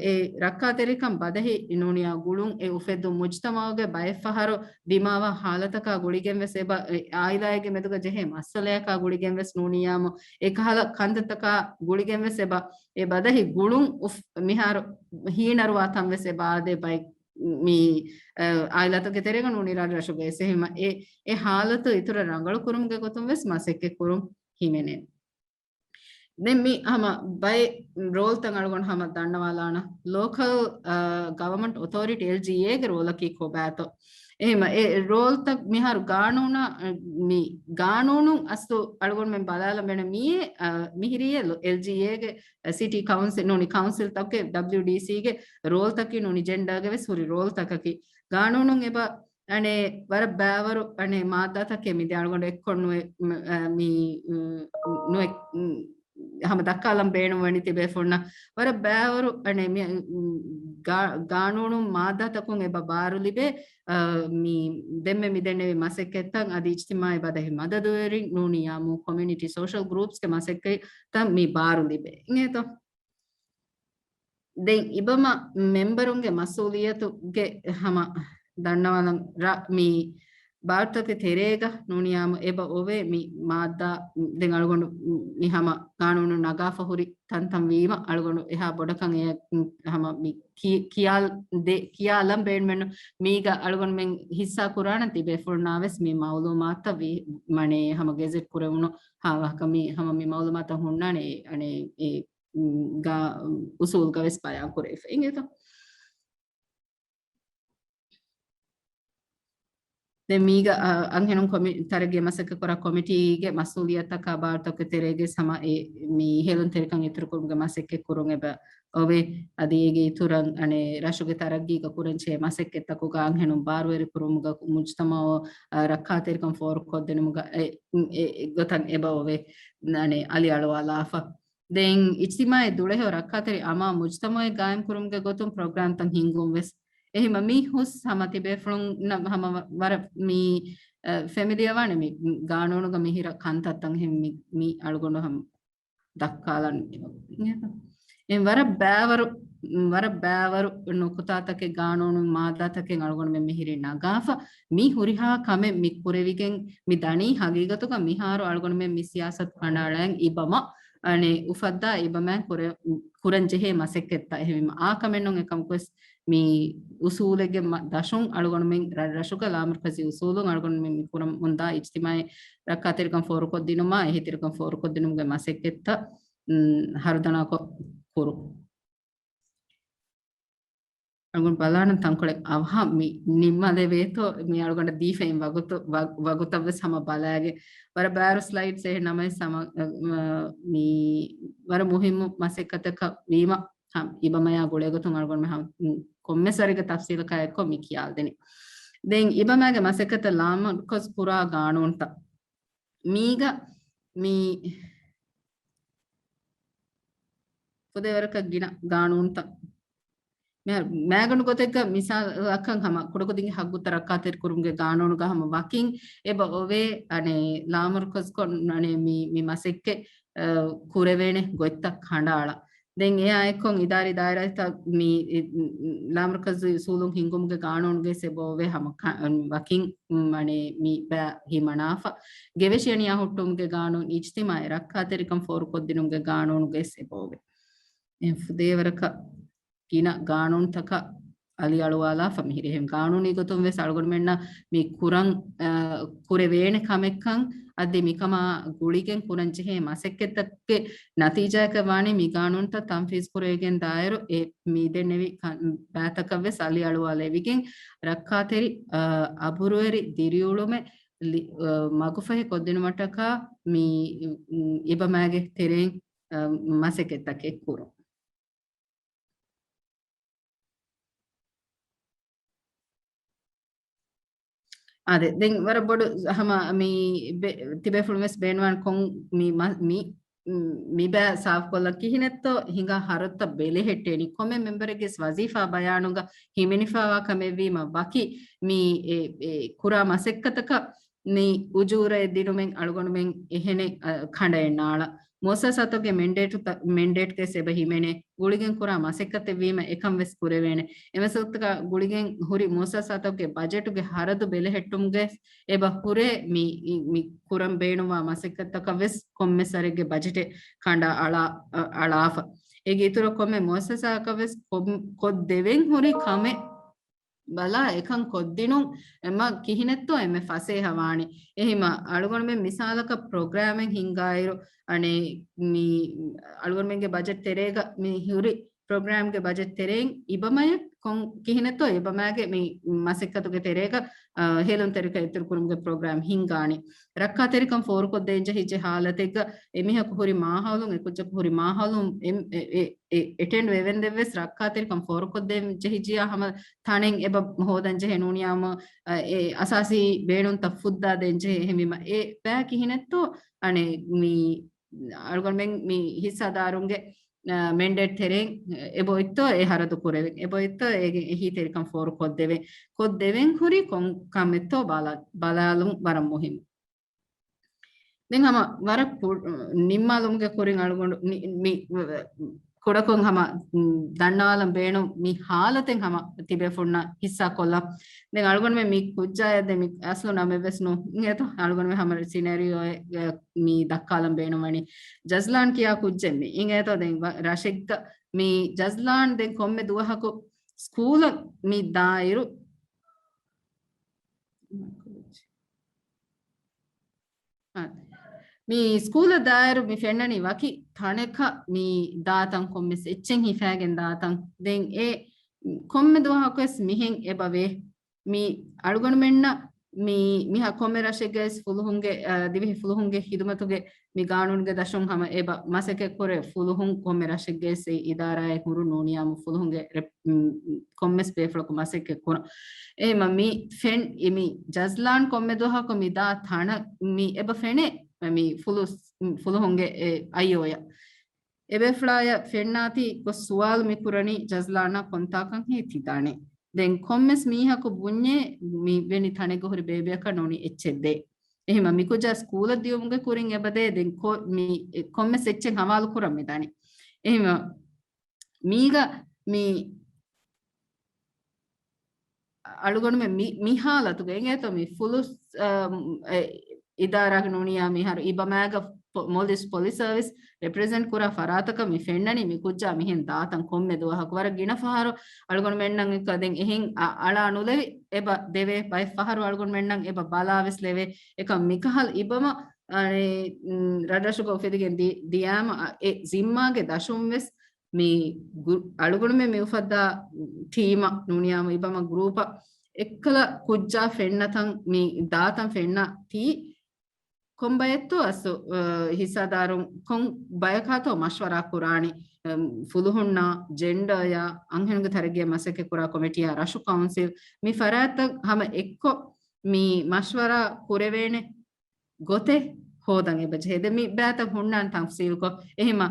އެ ރައްކާތެރިކަން ބަދަހި ނޫނިއްޔާ ގުޅުން އެ އުފެއްދުން މުޖުތަމައުގެ ބައެއްފަހަރު ދިމާވާ ހާލަތަކާ ގުޅިގެން ވެސް އެބަ، އެ އާއިލާއެއްގެ މެދުގަ ޖެހޭ މައްސަލަޔަކާ ގުޅިގެން ވެސް ނޫނިއްޔާމު އެކަހަލަ ކަންތައްތަކާ ގުޅިގެން ވެސް އެބަ، އެ ބަދަހި ގުޅުން އުފް-، މިހާރު ހީނަރުވާ ތަން ވެސް އެބަ އާދޭ ބައެއް މި، އަ، އާއިލާތުގެ ތެރޭގަ ނޫނީ ރަށް ރަށުގައި އެހެމަ އެ، އެ ހާލަތު އިތުރަށް ރަނގަޅު ކުރުމުގެ ގޮތުން ވެސް މަސައްކަތް ކުރުން ހިމެނޭ. ދެން މި ހަމަ ބައެއް ރޯލްތައް އަޅުގަނޑު ހަމަ ދަންނަވާލާނަ. ލޯކަލް، އަ، ގަވަމަންޓް އޮތޯރިޓީ، އެލްޖީއޭގެ ރޯލަކީ ކޮބާތޯ؟ އެހެމަ އެ ރޯލްތައް މިހާރު ގާނޫނަށް، މި ގާނޫނުން އަސްލު އަޅުގަނޑުމެން ބަލާލަ މެނަ މިއޭ، އަ، މިހިރީ އެލްޖީއޭގެ ސިޓީ ކައުންސިލް ނޫނީ ކައުންސިލްތަކެއް، ޑަބްލިޔުޑީސީގެ ރޯލްތަކީ ނޫނީ ޖެންޑާގެ ވެސް ހުރި ރޯލްތަކަކީ. ގާނޫނުން އެބަ އަނެއް ވަރަށް ބައިވަރު އަނެއް މާއްދާތަކެއް މި ދެ އަޅުގަނޑު އެއްކޮށް ނުވެ، މ-، އަ، މި، ނުވެ، ހަމަ ދައްކާލަން ބޭނުންވަނީ ތިބޭފުޅުންނަށް. ވަރަށް ބައިވަރު އަނެއް މި، ގާ-، ގާނޫނުން މާއްދާތަކުން އެބަ ބާރު ލިބޭ، އަ، މި ދެންމެ މި ދެންނެވި މަސައްކަތްތައް އަދި އިޖްތިމާޢީ ބަދަހި މަދަދުވެރިން ނޫނިއްޔާމު ކޮމިއުނިޓީ ސޯޝަލް ގްރޫޕްސްގެ މަސައްކަތްތައް މި ބާރު ލިބޭ. އިނގޭތޯ؟ ދެން އިބަމަ މެމްބަރުންގެ މަސްއޫލިއްޔަތުގެ ހަމަ ދަންނަވާލަން ރަ-، މި ބާރުތަކެއް ތެރޭގަ ނޫނިއްޔާމު އެބަ އޮވޭ މި މާއްދާ ދެން އަޅުގަނޑު މި ހަމަ ގާނޫނު ނަގާފަ ހުރި ތަންތަން ވީމަ އަޅުގަނޑު އެހާ ބޮޑަކަށް އެ ހަމަ މި ކި-، ކިޔާލް-، ދެ-، ކިޔާލަން ބޭނުމެއްނު. މީގަ އަޅުގަނޑުމެން ހިއްސާ ކުރާނަން ތިބޭފުޅުންނާ ވެސް މި މައުލޫމާތަށް ވީ، މަނޭ ހަމަ ގެޒެޓް ކުރެވުނު ހާ ވާހަކަ މި ހަމަ މި މައުލޫމާތަށް ހުންނާނެ އެ، އަނެ، އެ، ގާ-، އުސޫލްގަ ވެސް ބަޔާން ކުރެވިފަ އިނގޭތޯ. ދެން މީގަ، އަ، އަންހެނުން ކޮމި-، ތަރައްގީ މަސައްކަތް ކުރާ ކޮމިޓީގެ މަސްއޫލިއްޔަތަކާ ބާރުތަކެއް ތެރޭގަ ހަމަ އެ މި ހޭލުންތެރިކަން އިތުރުކުރުމުގެ މަސައްކަތް ކުރުން އެބަ އޮވޭ. އަދި އޭގެ އިތުރަށް އަނެއް ރަށުގެ ތަރައްގީގަ ކުރަންޖެހޭ މަސައްކަތްތަކުގަ އަންހެނުން ބާރުވެރި ކުރުމުގަ މުޖުތަމައު، އަ، ރައްކާތެރިކަން ފޯރުކޮށްދިނުމުގަ އެ، އެ، އެ ގޮތަށް އެބަ އޮވޭ. އަނެއް އަލިއަޅުވާލާފަ. ދެން އިޖްތިމާޢީ ދުޅަހެޔޮ ރައްކާތެރި އަމާ މުޖުތަމައެއް ގާއިމް ކުރުމުގެ ގޮތުން ޕްރޮގްރާމްތައް ހިންގުން ވެސް. އެހެމަ މި ހުސް ހަމަ ތިބޭފުޅުންނަށް ހަމަ ވަ-، ވަރަށް މި، އަ، ފެމިލިއަ ވާނެ މި ގާނޫނުގަ މިހިރަ ކަންތައްތައް ހެން މި، މި އަޅުގަނޑު ހަމަ ދައްކާލަން އެ ވަރަށް ބައިވަރު، ވަރަށް ބައިވަރު ނުކުތާތަކެއް ގާނޫނު މާއްދާތަކެއް އަޅުގަނޑުމެން މިހިރީ ނަގާފަ. މި ހުރިހާ ކަމެއް މި ކުރެވިގެން މި ދަނީ ހަގީގަތުގަ މިހާރު އަޅުގަނޑުމެން މި ސިޔާސަތު ކަނޑައަޅައިން އިބަމަ އަނެއް އުފައްދާ އިބަމައިން ކުރެ-، ކުރަން ޖެހޭ މަސައްކަތްތައް. އެހެންވީމަ އާ ކަމެއް ނޫން އެކަމަކުވެސް މި އުސޫލެއްގެ މަ-، ދަށުން އަޅުގަނޑުމެން ރަށް ރަށުގަ ލާމަރުކަޒީ އުސޫލުން އަޅުގަނޑުމެން މި ކުރަމުންދާ އިޖްތިމާޢީ ރައްކާތެރިކަން ފޯރުކޮށްދިނުމާ އެހީތެރިކަން ފޯރުކޮށްދިނުމުގެ މަސައްކަތްތައް، އުން، ހަރުދަނާކޮށް ކުރުން. އަޅުގަނޑު ބަލާނަން ތަންކޮޅެއް އަވަހަށް މި ނިންމަލެވޭތޯ، މި އަޅުގަނޑަށް ދީފައިން ވަގުތު، ވަ-، ވަގުތަށް ވެސް ހަމަ ބަލާގެ. ވަރަށް ބާރު ސްލައިޑްސް އެހެން ނަމަވެސް ހަމަ، އަ، އަ، މި ވަރަށް މުހިއްމު މަސައްކަތަކަށް ވީމަ، ހަ، އިބަމަޔާ ގުޅޭގޮތުން އަޅުގަނޑުމެ ހަ-، ކޮންމެސް ވަރެއްގެ ތަފްސީލަކާ އެއްކޮށް މި ކިޔާލްދެނީ. ދެން އިބަމާގެ މަސައްކަތަށް ލާމަރުކަޒް ކުރާ ގާނޫންތައް. މީގަ މި ފުދޭވަރަކަށް ގިނަ ގާނޫންތައް. މިހާރު މައިގަނޑު ގޮތެއްގަ މިސާލަކަށް ހަމަ ކުޑަކުދިންގެ ހައްގުތައް ރައްކާތެރިކުރުމުގެ ގާނޫނުގަ ހަމަ ވަކިން އެބަ އޮވޭ، އަނެއް ލާމަރުކަޒްކޮށް، އަނެއް މި، މި މަސައްކަތް، އަ، ކުރެވޭނެ ގޮތްތައް ކަނޑައަޅާ. ދެން އެއާ އެއްކޮށް އިދާރީ ދާއިރާތައް މި، އި، ލާމަރުކަޒު އުސޫލުން ހިންގުމުގެ ގާނޫނުގައި އެބަ އޮވޭ ހަމަ ކަ-، ވަކިން، އަނެއް މި ބައި ހިމަނާފަ. ގެވެށިއަނިޔާ ހުއްޓުމުގެ ގާނޫނު، އިޖްތިމާޢީ ރައްކާތެރިކަން ފޯރުކޮށްދިނުމުގެ ގާނޫނުގައި އެބަ އޮވޭ. އެ ފުދޭވަރަކަށް ގިނަ ގާނޫނުތަކަށް އަލިއަޅުވާލާފަ މިހިރި. އެހެން ގާނޫނީ ގޮތުން ވެސް އަޅުގަނޑުމެންނަށް މި ކުރަން، އަ، ކުރެވޭނެ ކަމެއްކަން އަދި މިކަމާ ގުޅިގެން ކުރަން ޖެހޭ މަސައްކަތްތަކުގެ ނަތީޖާއަކަށް ވާނީ މި ގާނޫނުތައް ތަންފީޒު ކުރެވިގެން ދާއިރު އެ މި ދެންނެވި ކަ-، ބައިތަކަށް ވެސް އަލިއަޅުވާލެވިގެން ރައްކާތެރި، އަ، އަބުރުވެރި ދިރިއުޅުމެއް ލި-، އަ، މަގުފަހި ކޮށްދިނުމަށްޓަކާ މި، އު، އިބަމާގެ ތެރެއިން، އަ، މަސައްކަތްތަކެއް ކުރުން. އާދެ، ދެން ވަރަށް ބޮޑު ހަމަ މި ބެ-، ތިބޭފުޅުން ވެސް ބޭނުންވާނެ ކޮން މި މަ-، މި، މް، މި ބައި ސާފުކޮށްލަން ކިހިނެއްތޯ ހިނގާ ހަރަދުތައް ބެލެހެއްޓޭނީ. ކޮންމެ މެމްބަރެއްގެ ވަޒީފާ ބަޔާނުގަ ހިމެނިފައިވާ ކަމެއްވީމަ ވަކި މި އެ، އެ، ކުރާ މަސައްކަތަކަށް މި އުޖޫރައެއް ދިނުމެއް އަޅުގަނޑުމެން އެހެނެއް، އަ، ކަނޑައެއް ނާޅާ. މުއައްސަސާތަކުގެ މެންޑޭޓުތައް، މެންޑޭޓްގެސް އެބަ ހިމެނޭ. ގުޅިގެން ކުރާ މަސައްކަތެއްވީމަ އެކަން ވެސް ކުރެވޭނެ. އެމަސައްކަތަކާ ގުޅިގެން ހުރި މުއައްސަސާތަކުގެ ބަޖެޓުގެ ހަރަދު ބެލެހެއްޓުމުގެ އެބަ ހުރޭ މި، މި ކުރަން ބޭނުންވާ މަސައްކަތްތަކަށް ވެސް ކޮންމެސް ވަރެއްގެ ބަޖެޓެއް ކަނޑަ އަޅާ-، އަ-، އަޅާފަ. އޭގެ އިތުރަށް ކޮންމެ މުއައްސަސާއަކަށް ވެސް ކޮ-، ކޮށްދެވެން ހުރި ކަމެއް ބަލާ އެކަން ކޮށްދިނުން އެމަ ކިހިނެއްތޯ އެންމެ ފަސޭހަވާނީ. އެހިމަ އަޅުގަނޑުމެން މިސާލަކަށް ޕްރޮގްރާމެއް ހިންގާއިރު، އަނެއް މި އަޅުގަނޑުމެންގެ ބަޖެޓް ތެރޭގަ މި ހުރި ޕްރޮގްރާމްގެ ބަޖެޓް ތެރެއިން އިބަމަޔަށް ކޮން ކިހިނެއްތޯ އިބަމާގެ މި މަސައްކަތުގެ ތެރޭގަ، އަ، ހޭލުންތެރިކަން އިތުރުކުރުމުގެ ޕްރޮގްރާމް ހިންގާނީ. ރައްކާތެރިކަން ފޯރުކޮށްދޭން ޖެހިއްޖެ ހާލަތެއްގަ އެމީހަކު ހުރި މާހައުލުން، އެކުއްޖަކު ހުރި މާހައުލުން އެ-، އެ-، އެ-، އެޓެންޑް ވެވެންދެއްވެސް ރައްކާތެރިކަން ފޯރުކޮށްދޭން ޖެހިއްޖިޔާ ހަމަ ތަނެއް އެބަ ހޯދަން ޖެހޭ ނޫނިޔާމު، އަ، އެ އަސާސީ ބޭނުންތައް ފުއްދާ ދޭން ޖެހޭ. އެހެންވީމަ އެ ބައި ކިހިނެއްތޯ އަނެއް މި އަޅުގަނޑުމެން މި ހިއްސާދާރުންގެ، އަ، މެންޑޭޓް ތެރެއިން އެބައޮތްތޯ އެ ހަރަދު ކުރެވެން؟ އެބައޮތްތޯ އޭގެ އެހީތެރިކަން ފޯރު ކޮށްދެވެން؟ ކޮށްދެވެން ހުރީ ކޮން ކަމެއްތޯ ބަލާ-، ބަލާލުން ވަރަށް މުހިންމު. ދެން ހަމަ ވަރަށް ކު-، ނިންމާލުމުގެ ކުރިން އަޅުގަނޑު ނި-، މި ކުޑަކޮށް ހަމަ، މް، ދަންނަވާލަން ބޭނުން މި ހާލަތެއް ހަމަ ތިބޭފުޅުންނަށް ހިއްސާ ކޮށްލަން. ދެން އަޅުގަނޑުމެން މި ކުއްޖާއަށް ދެން މި އަސްލު ނަމެއްވެސް ނު އިނގޭތޯ. އަޅުގަނޑުމެން ހަމަ ސިނޭރިއޯއެއް މި ދައްކާލަން ބޭނުންވަނީ. ޖަޒްލާން ކިޔާ ކުއްޖެއް މި އިނގޭތޯ. ދެން ވަ-، ރަށެއްގަ މި ޖަޒްލާން ދެން ކޮންމެ ދުވަހަކު ސްކޫލަށް މި ދާއިރު، އާ، މި ސްކޫލަށް ދާއިރު މި ފެންނަނީ ވަކި ތަނެކަށް މި ދާތަން، ކޮންމެސް އެއްޗެއް ހިފައިގެން ދާތަން. ދެން އެ ކޮންމެ ދުވަހަކުވެސް މިހެން އެބަ ވޭ. މި އަޅުގަނޑުމެންނަށް މި މިހާ ކޮންމެ ރަށެއްގައިސް ފުލުހުންގެ، އަ، ދިވެހި ފުލުހުންގެ ހިދުމަތުގެ މި ގާނޫނުގެ ދަށުން ހަމަ އެބަ މަސައްކަތް ކުރޭ ފުލުހުން ކޮންމެ ރަށެއްގައިސް އެ އިދާރާއެއް ހުރުން ނޫނިޔާމު ފުލުހުންގެ ރެ-، މް، ކޮންމެސް ބޭފުޅަކު މަސައްކަތް ކުރަން. އެހެންވީމަ މި ފެން-، މި ޖަޒްލާން ކޮންމެ ދުވަހަކު މި ދާ ތަނަށް މި އެބަ ފެނޭ މި ފުލު-، ފުލުހުންގެ އެ އައްޔޯއަށް. އެބޭފުޅާޔަށް ފެންނާތީ ގޮސް ސުވާލު މި ކުރަނީ ޖަޒްލާނަށް ކޮންތާކަން ހޭ ތިދާނެ. ދެން ކޮންމެސް މީހަކު ބުންޏޭ މި ވެނި ތަނެއްގަ ހުރި ބޭބެއަކަށް ނޫނީ އެއްޗެއް ދޭ. އެހެންވީމަ މި ކުއްޖާ ސްކޫލަށް ދިޔުމުގެ ކުރިން އެބަ ދޭ. ދެން ކޮ-، މި އެ ކޮންމެސް އެއްޗެއް ހަވާލު ކުރަން މިދާނެ. އެހެންވީމަ މީގަ މި އަޅުގަނޑުމެން މި، މި ހާލަތުގަ އިނގޭތޯ މި ފުލުސް، އަ، އެ، އިދާރާގެ ނޫނިޔާ މިހާރު އިބަމާގަ ޕޮ-، މޯލްޑިވްސް ޕޮލިސް ސަރވިސް ރެޕްރެޒެންޓް ކުރާ ފަރާތަކަށް މި ފެންނަނީ މި ކުއްޖާ މިހެން ދާތަން ކޮންމެ ދުވަހަކު. ވަރަށް ގިނަ ފަހަރު އަޅުގަނޑުމެންނަށް އެކަ ދެން އެހެން އަ-، އަޅާ ނުލެވި އެބަ ދެވޭ. ބައެއް ފަހަރު އަޅުގަނޑުމެންނަށް އެބަ ބަލާ ވެސް ލެވޭ. އެކަމް މިކަހަލަ އިބަމަ، އަނެއް، ރަށްރަށުގަ އުފެދިގެން ދި-، ދިޔާމަ، އަ، އެ ޒިންމާގެ ދަށުން ވެސް މި ގު-، އަޅުގަނޑުމެން މި އުފައްދާ ޓީމަށް ނޫނިޔާމު އިބަމަ ގްރޫޕަށް އެއްކަލަ ކުއްޖާ ފެންނަތަން މި ދާތަން ފެންނަ ތީ ކޮން ބަޔެއްތޯ އަސް، އަ، ހިއްސާދާރުން ކޮން ބަޔަކާތޯ މަޝްވަރާ ކުރާނީ، އަ، ފުލުހުންނާ، ޖެންޑަރޔާ، އަންހެނުންގެ ތަރައްގީއަށް މަސައްކަތް ކުރާ ކޮމިޓީއާ، ރަށު ކައުންސިލް، މި ފަރާތްތައް ހަމަ އެއްކޮށް މި މަޝްވަރާ ކުރެވޭނެ ގޮތެއް ހޯދަން އެބަޖެހޭ. ދެން މި ބައިތައް ހުންނާން ތަފްސީލްކޮށް. އެހެމަ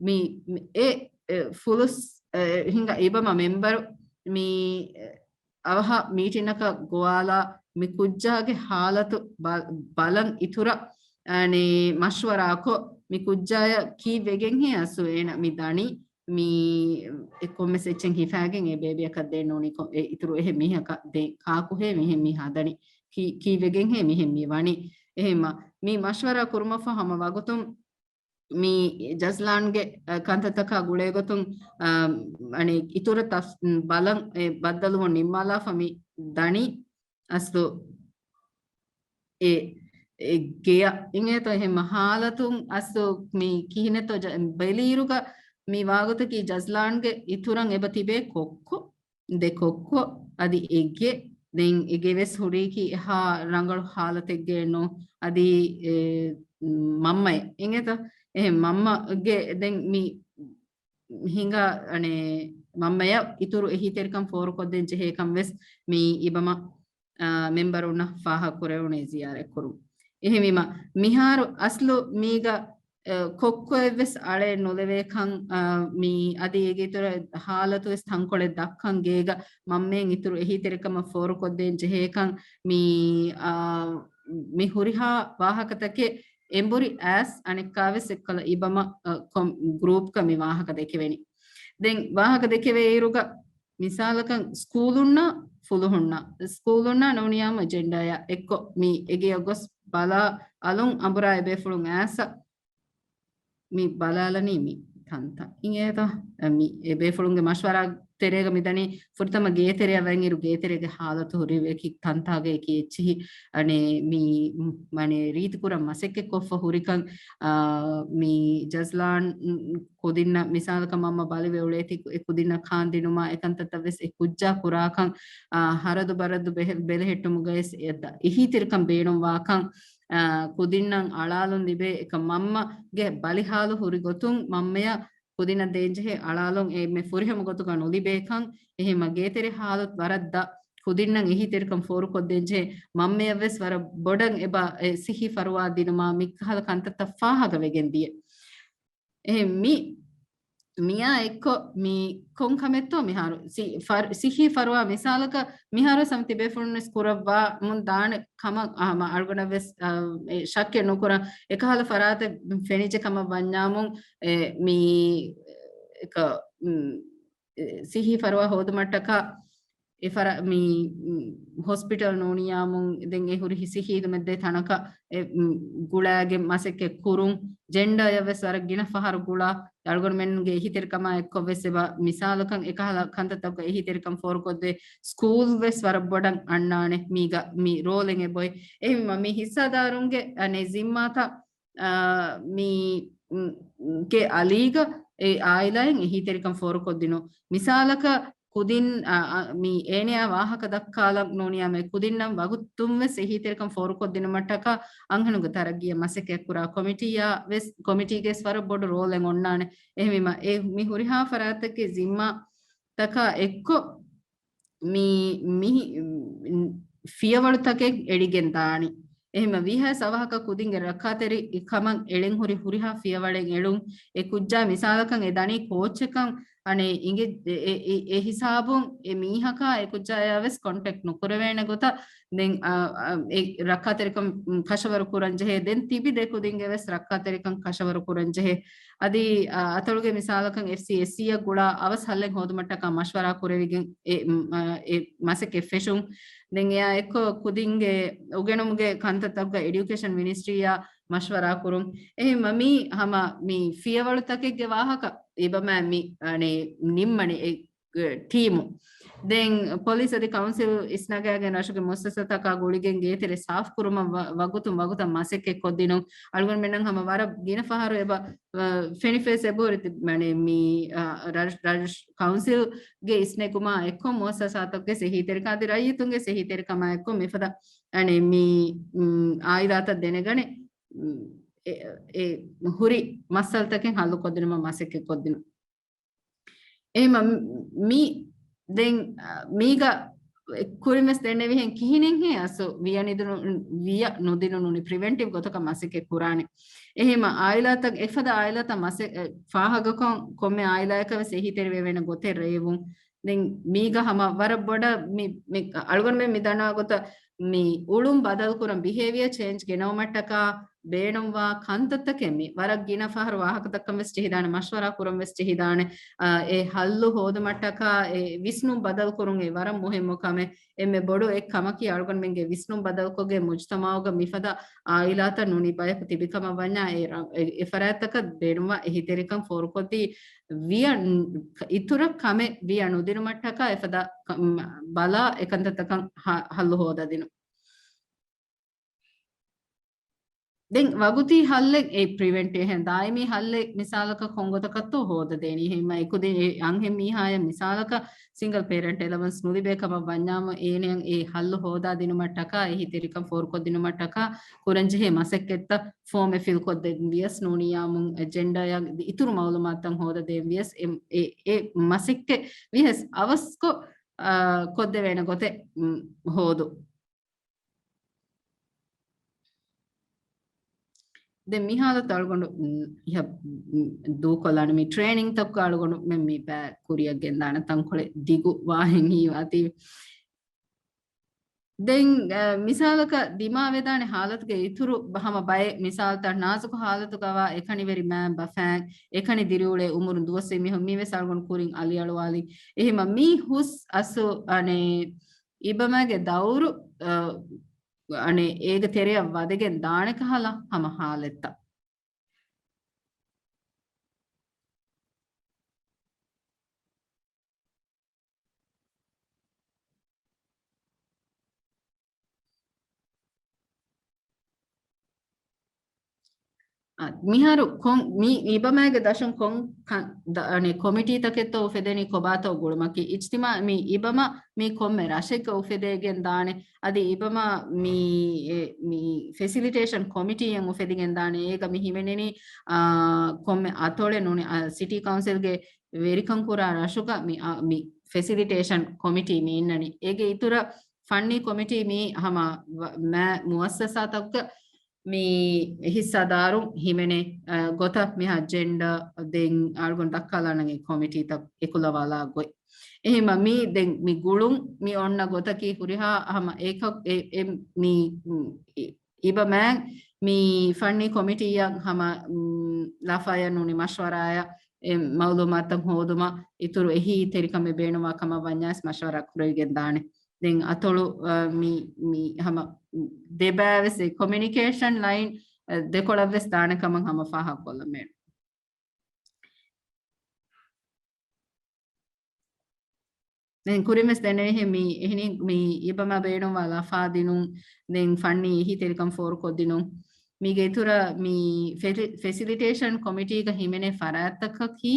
މި، މި އެ، އެ، ފުލުސް، އެ، ހިނގާ އިބަމަ މެމްބަރު މި، އެ، އަވަހަށް މީޓިންއަކަށް ގޮވާލާ މި ކުއްޖާގެ ހާލަތު ބަ-، ބަލަން އިތުރަށް، އަނެ، މަޝްވަރާކޮށް މި ކުއްޖާޔަށް ކީއްވެގެންހޭ އަސްލު އޭނަ މި ދަނީ މި އެ ކޮންމެސް އެއްޗެއް ހިފާގެން އެ ބޭބިއަކަށް ދޭން ނޫނީ ކޮ-، އެ އިތުރު އެހެން މީހަކަށް ދޭން ކާކުހޭ މިހެން މި ހަދަނީ؟ ކީ-، ކީއްވެގެންހޭ މިހެން މި ވަނީ؟ އެހެންމަ މި މަޝްވަރާ ކުރުމަށްފަހު ހަމަ ވަގުތުން މި ޖަޒްލާންގެ، އަ، ކަންތައްތަކާ ގުޅޭގޮތުން، އަ، އަނެ އިތުރަށް ތަފް-، ބަލަން އެ ބައްދަލުވުން ނިންމާލާފަ މި ދަނީ އަސްލު އެ، އެ ގެޔަށް އިނގޭތޯ އެހެން ހާލަތުން އަސްލު މި ކިހިނެއްތޯ ޖަ-، ބެލިއިރުގަ މި ވާގޮތަކީ ޖަޒްލާންގެ އިތުރަށް އެބަ ތިބޭ ކޮއްކޮ، ދެ ކޮއްކޮ އަދި އެ ގެ. ދެން އެ ގެ ވެސް ހުރީކީ އެހާ ރަނގަޅު ހާލަތެއްގައެއް ނޫން. އަދި އެ، މަންމައެއް އިނގޭތަ؟ އެހެން މަންމަގެ ދެން މި ހިނގާ، އަނެ، މަންމަޔަށް އިތުރު އެހީތެރިކަން ފޯރުކޮށްދޭން ޖެހޭކަން ވެސް މި އިބަމަ، އާ، މެމްބަރުންނަށް ފާހަގަކުރެވުނޭ ޒިޔާރަތްކުރުން. އެހެންވީމަ، މިހާރު އަސްލު މީގަ، އެ، ކޮއްކޮއެއްވެސް އަޅެއް ނުލެވޭކަން، އާ، މި އަދި އޭގެ އިތުރަށް ހާލަތުވެސް ތަންކޮޅެއް ދައްކަން ގޭގަ މަންމައިން އިތުރު އެހީތެރިކަމަށް ފޯރުކޮށްދޭން ޖެހޭކަން މި، އާ، މި ހުރިހާ ވާހަކަތަކެއް އެނބުރި އައިސް އަނެއްކާވެސް އެއްކަލަ އިބަމަ، އަ، ކޮމް-، ގްރޫޕްގަ މި ވާހަކަ ދެކެވެނީ. ދެން ވާހަކަ ދެކެވޭއިރުގަ މިސާލަކަށް ސްކޫލުންނާ ފުލުހުންނާ، ސްކޫލުންނާ ނޫނިޔާމު އެޖެންޑާޔާ އެއްކޮށް މި އެގެޔަށް ގޮސް ބަލާ އަލުން އަނބުރާ އެބޭފުޅުން އައިސް މި ބަލާލަނީ މި ތަންތަން އިނގޭތަ؟ މި އެބޭފުޅުންގެ މަޝްވަރާ ތެރޭގަ މިދަނީ ފުރަތަމަ ގޭތެރެއަށް ވަންއިރު ގޭތެރޭގެ ހާލަތު ހުރި އެކި ތަންތާގަ އެކި އެއްޗިހި އަނެ މި، މަނެ ރީތިކުރަން މަސައްކަތްކޮށްފަ ހުރިކަން، އާ، މި ޖަޒްލާން ކުދިންނަށް މިސާލަކަށް މަންމަ ބަލިވެ އުޅޭތީ އެ ކުދިންނަށް ކާންދިނުމާ އެކަންތައްތައް ވެސް އެ ކުއްޖާ ކުރާކަން، އާ، ހަރަދު ބަރަދު ބެހެ-، ބެލެހެއްޓުމުގައި ވެސް އެ ދަ-، އެހީތެރިކަން ބޭނުންވާކަން، އާ، ކުދިންނަށް އަޅާލުން ލިބޭ އެކަ މަންމަގެ ބަލިހާލު ހުރި ގޮތުން މަންމަޔަށް ކުދިންނަށް ދޭންޖެހޭ އަޅާލުން އެންމެ ފުރިހަމަ ގޮތުގަ ނުލިބޭކަން، އެހެންމަ ގޭތެރެ ހާލަތު ވަރަށް ދަ-، ކުދިންނަށް އެހީތެރިކަން ފޯރުކޮށްދޭންޖެހޭ މަންމަޔަށްވެސް ވަރަށް ބޮޑަށް އެބަ އެ ސިއްހީ ފަރުވާ ދިނުމާ މިކަހަލަ ކަންތައްތައް ފާހަގަވެގެން ދިޔަ. އެހެން މި މިޔާ އެއްކޮށް މި ކޮން ކަމެއްތޯ މިހާރު ސި-، ފަރު-، ސިއްހީ ފަރުވާ މިސާލަކަށް މިހާރު ސަމް ތިބޭފުޅުންވެސް ކުރައްވާ މުން ދާނެ ކަމަށް ހަމަ އަޅުގަނޑަށްވެސް، އަ، އެ، ޝައްކެއް ނުކުރަން. އެކަހަލަ ފަރާތެއް ފެނިއްޖެ ކަމަށް ވަންޏާމުން، އެ، މި އެކަ، މް، ސިއްހީ ފަރުވާ ހޯދުމަށްޓަކާ އެ ފަރަ-، މި، މް، ހޮސްޕިޓަލް ނޫނިޔާމުން ދެން އެ ހުރި ހި-، ސިއްހީ ހިދުމަތްދޭ ތަނަކަށް އެ، މް، ގުޅާގެން މަސައްކަތް ކުރުން، ޖެންޑަރޔަށް ވެސް ވަރަށް ގިނަ ފަހަރު ގުޅާ، އަޅުގަނޑުމެންގެ އެހީތެރިކަމާ އެއްކޮށް ވެސް އެބަ މިސާލަކަށް އެކަހަލަ ކަންތައްތަކުގަ އެހީތެރިކަން ފޯރުކޮށްދޭ ސްކޫލް ވެސް ވަރަށް ބޮޑަށް އަންނާނެ މީގަ މި ރޯލެއް އެބޮތް. އެހެންވީމަ މި ހިއްސާދާރުންގެ އަނެއް ޒިންމާތައް އާ، މީ، މް، ގެ އަލީގަ އެ އާއިލާއިން އެހީތެރިކަން ފޯރުކޮށްދިނުން. މިސާލަކަށް ކުދިން، އާ، އާ، މި އޭނަޔާ ވާހަކަ ދައްކާލަން ނޫނިޔާމެ ކުދިންނަށް ވަގުތުންވެސް އެހީތެރިކަން ފޯރުކޮށްދިނުމަށްޓަކާ އަންހެނުންގެ ތަރައްގީއަށް މަސައްކަތްކުރާ ކޮމިޓީއާ ވެސް، ކޮމިޓީގެސް ވަރަށް ބޮޑު ރޯލެއް އޮންނާނެ. އެހެންވީމަ އެ މި ހުރިހާ ފަރާތެއްގެ ޒިންމާ ތަކާ އެއްކޮށް މި، މި، ފިޔަވަޅުތަކެއް އެޅިގެން ދާނީ. އެހެންމަ ވީހާވެސް އަވަހަކަށް ކުދިންގެ ރައްކާތެރި ކަމަށް އެޅެން ހުރި ހުރިހާ ފިޔަވަޅެއް އެޅުން. އެ ކުއްޖާ މިސާލަކަށް އެ ދަނީ ކޯޗެއްކަން އަނެއް އިނގެ، އެ، އެ، އެ، އެ ހިސާބުން އެ މީހަކާ އެ ކުއްޖާޔާ ވެސް ކޮންޓެކްޓް ނުކުރެވޭނެ ގޮތަށް ދެން، އާ، އާ، އެ ރައްކާތެރިކަން ކަށަވަރު ކުރަން ޖެހޭ. ދެން ތިބި ދެ ކުދިންގެ ވެސް ރައްކާތެރިކަން ކަށަވަރު ކުރަން ޖެހޭ. އަދި، އާ، އަތޮޅުގެ މިސާލަކަށް އެފްސީއެސްސީއަށް ގުޅާ އަވަސް ހައްލެއް ހޯދުމަށްޓަކާ މަޝްވަރާ ކުރެވިގެން އެ، މް، އާ، އެ މަސައްކަތް ފެށުން. ދެން އެއާ އެއްކޮށް ކުދިންގެ އުގެނުމުގެ ކަންތައްތަކުގަ އެޑިއުކޭޝަން މިނިސްޓްރީއާ މަޝްވަރާ ކުރުން. އެހެންމަ މީ ހަމަ މި ފިޔަވަޅުތަކެއްގެ ވާހަކަ އިބަމާ މި، އަނެ، ނިންމަނެ އެ، އެ، ޓީމު. ދެން ޕޮލިސް އަދި ކައުންސިލް އިސްނަގާގެން ރަށުގެ މުއައްސަސާތަކާ ގުޅިގެން ގޭތެރެ ސާފުކުރުމަށް ވަ-، ވަގުތުން ވަގުތަށް މަސައްކަތް ކޮށްދިނުން. އަޅުގަނޑުމެންނަށް ހަމަ ވަރަށް ގިނަ ފަހަރު އެބަ، އަ، ފެނިފެސް އެބަހުރި ތި-، މަނެ މި، އަ، ރަށް-، ރަށް-، ކައުންސިލްގެ އިސްނެގުމާ އެއްކޮށް މުއައްސަސާތަކުގެ އެހީތެރިކަން އަދި ރައްޔިތުންގެ އެހީތެރިކަމާ އެއްކޮށް މިފަދަ އަނެ މި، އު، އާއިލާތައް ދެނެގަނެ، އު، އެ، އެ ހުރި މައްސަލަތަކެއް ހައްލު ކޮށްދިނުމަށް މަސައްކަތް ކޮށްދިނުން. އެހެމަ މި ދެން، އަ، މީގަ ކުރިން ވެސް ދެންނެވިހެން ކިހިނެއްހޭ އަސްލު ވިޔަ ނުދިނު-، ވިޔަ ނުދިނުނު ޕްރިވެންޓިވް ގޮތަކަށް މަސައްކަތް ކުރާނެ. އެހެމަ އާއިލާތައް އެފަދަ އާއިލާތައް މަސެ-، އެ، ފާހަގަކޮށް ކޮންމެ އާއިލާއަކަށް ވެސް އެހީތެރިވެވޭނެ ގޮތެއް ރޭވުން. ދެން މީގަ ހަމަ ވަރަށް ބޮޑަށް މި، މި އަޅުގަނޑުމެން މި ދަންނަވާ ގޮތަށް މި އުޅުން ބަދަލުކުރަން ބިހޭވިއަ ޗޭންޖް ގެނައުމަށްޓަކާ ބޭނުންވާ ކަންތައްތަކެއް މި ވަރަށް ގިނަ ފަހަރު ވާހަކަދައްކަން ވެސް ޖެހިދާނެ، މަޝްވަރާ ކުރަން ވެސް ޖެހިދާނެ. އާ، އެ ހައްލު ހޯދުމަށްޓަކާ އެ ވިސްނުން ބަދަލުކުރުން އެ ވަރަށް މުހިއްމު ކަމެއް. އެންމެ ބޮޑު އެއް ކަމަކީ އަޅުގަނޑުމެންގެ ވިސްނުން ބަދަލުކޮށްގެން މުޖުތަމަޢުގަ މިފަދަ އާއިލާތައް ނޫނީ ބަޔަކު ތިބި ކަމަށް ވަންޏާ އެ ރަ-، އެ، އެ ފަރާތްތަކަށް ބޭނުންވާ އެހީތެރިކަން ފޯރުކޮށްދީ ވިޔަ ނު-، އިތުރަށް ކަމެއް ވިޔަ ނުދިނުމަށްޓަކާ އެފަދަ ކަ-، މަ-، ބަލާ އެކަންތައްތަކަށް ހަ-، ހައްލު ހޯދަދިނުން. ދެން ވަގުތީ ހައްލެއް އެ ޕްރިވެންޓް އެހެން ދާއިމީ ހައްލެއް މިސާލަކަށް ކޮންގޮތަކަށްތޯ ހޯދަދޭނީ؟ އެހެންމަ އެކުދިން އެ އަންހެން މީހާޔަށް މިސާލަކަށް ސިންގަލް ޕޭރެންޓް އެލަވަންސް ނުލިބޭ ކަމަށް ވަންޏާމު އޭނަޔަށް އެ ހައްލު ހޯދާ ދިނުމަށްޓަކާ އެހީތެރިކަން ފޯރުކޮށްދިނުމަށްޓަކާ ކުރަންޖެހޭ މަސައްކަތްތައް ފޯމެއް ފިލްކޮށްދެން ވިޔަސް ނޫނިޔާމުން ޖެންޑާޔާ އިތުރު މައުލޫމާތުތައް ހޯދަދޭން ވިޔަސް އެ، އެ، އެ މަސައްކަތް ވިޔަސް އަވަސްކޮށް، އާ، ކޮށްދެވޭނެ ގޮތެއް، މް، ހޯދު. ދެން މި ހާލަތު އަޅުގަނޑު، މް، އިހަ، މް، ދޫކޮށްލާނެ މި ޓްރޭނިންތަކުގަ އަޅުގަނޑުމެން މި ބައި ކުރިއަށް ގެންދާނެ ތަންކޮޅެއް ދިގު ވާހެން ހީވާތީ. ދެން، އަ، މިސާލަކަށް ދިމާވެދާނެ ހާލަތުގެ އިތުރު ބަ-، ހަމަ ބައެއް މިސާލުތައް ނާޒުކު ހާލަތުގަވާ އެކަނިވެރި މާތް ބަފައިން، އެކަނި ދިރިއުޅޭ އުމުރުން ދުވަސްވީ މީހުން މީވެސް އަޅުގަނޑު ކުރިން އަލިއަޅުވާލި. އެހެމަ މީ ހުސް އަސްލު އަނެ އިބަމާގެ ދައުރު، އަ، އަނެ އޭގެ ތެރެއަށް ވަދެގެން ދާނެ ކަހަލަ ހަމަ ހާލަތްތައް. އަ، މިހާރު ކޮން، މި އިބަމާގެ ދަށުން ކޮން ކަން، ދަ-، އަނެ ކޮމިޓީތަކެއްތޯ އުފެދެނީ ކޮބާތޯ ގުޅުމަކީ އިޖްތިމާ، މި އިބަމާ މި ކޮންމެ ރަށެއްގަ އުފެދޭގެން ދާނެ. އަދި އިބަމާ މި، އެ، މި ފެސިލިޓޭޝަން ކޮމިޓީއެއް އުފެދިގެން ދާނެ. އޭގަ މި ހިމެނެނީ، އާ، ކޮންމެ އަތޮޅެއް ނޫނީ، އާ، ސިޓީ ކައުންސިލްގެ ވެރިކަން ކުރާ ރަށުގަ މި، އާ، މި ފެސިލިޓޭޝަން ކޮމިޓީ މި އިންނަނީ. އޭގެ އިތުރަށް ފަންނީ ކޮމިޓީ މީ ހަމަ ވަ-، މައި މުއައްސަސާތަކުގަ މި ހިއްސާދާރުން ހިމެނޭ، އަ، ގޮތަށް މިހާ ޖެންޑަރ ދެން އަޅުގަނޑު ދައްކާލާނަން އެ ކޮމިޓީތައް އެކުލަވާލާ ގޮތް. އެހެމަ މީ ދެން މި ގުޅުން މި އޮންނަ ގޮތަކީ ހުރިހާ ހަމަ އެކަ-، އެ-، އެ-، މި، މި، އި-، އިބަމާ މި ފަންނީ ކޮމިޓީއަށް ހަމަ، މް، ލާފާޔަށް ނޫނީ މަޝްވަރާޔަށް އެ މައުލޫމާތުތައް ހޯދުމަށް އިތުރު އެހީތެރިކަމެއް ބޭނުންވާ ކަމަށް ވަންޏާސް މަޝްވަރާ ކުރެވިގެން ދާނެ. ދެން އަތޮޅު، އަ، މި، މި ހަމަ ދެބައިވެސް އެ ކޮމިއުނިކޭޝަން ލައިން، އަ، ދެކޮޅަށްވެސް ދާނެ ކަމަށް ހަމަ ފާހަގަކޮށްލަން ބޭނުން. ދެން ކުރިންވެސް ދެންނެވިހެން މި އެހެނީ މި އިބަމާ ބޭނުންވާ ލަފާ ދިނުން، ދެން ފަންނީ އެހީތެރިކަން ފޯރުކޮށްދިނުން. މީގެ އިތުރަށް މި ފެ-، ފެސިލިޓޭޝަން ކޮމިޓީގަ ހިމެނޭ ފަރާތްތަކަކީ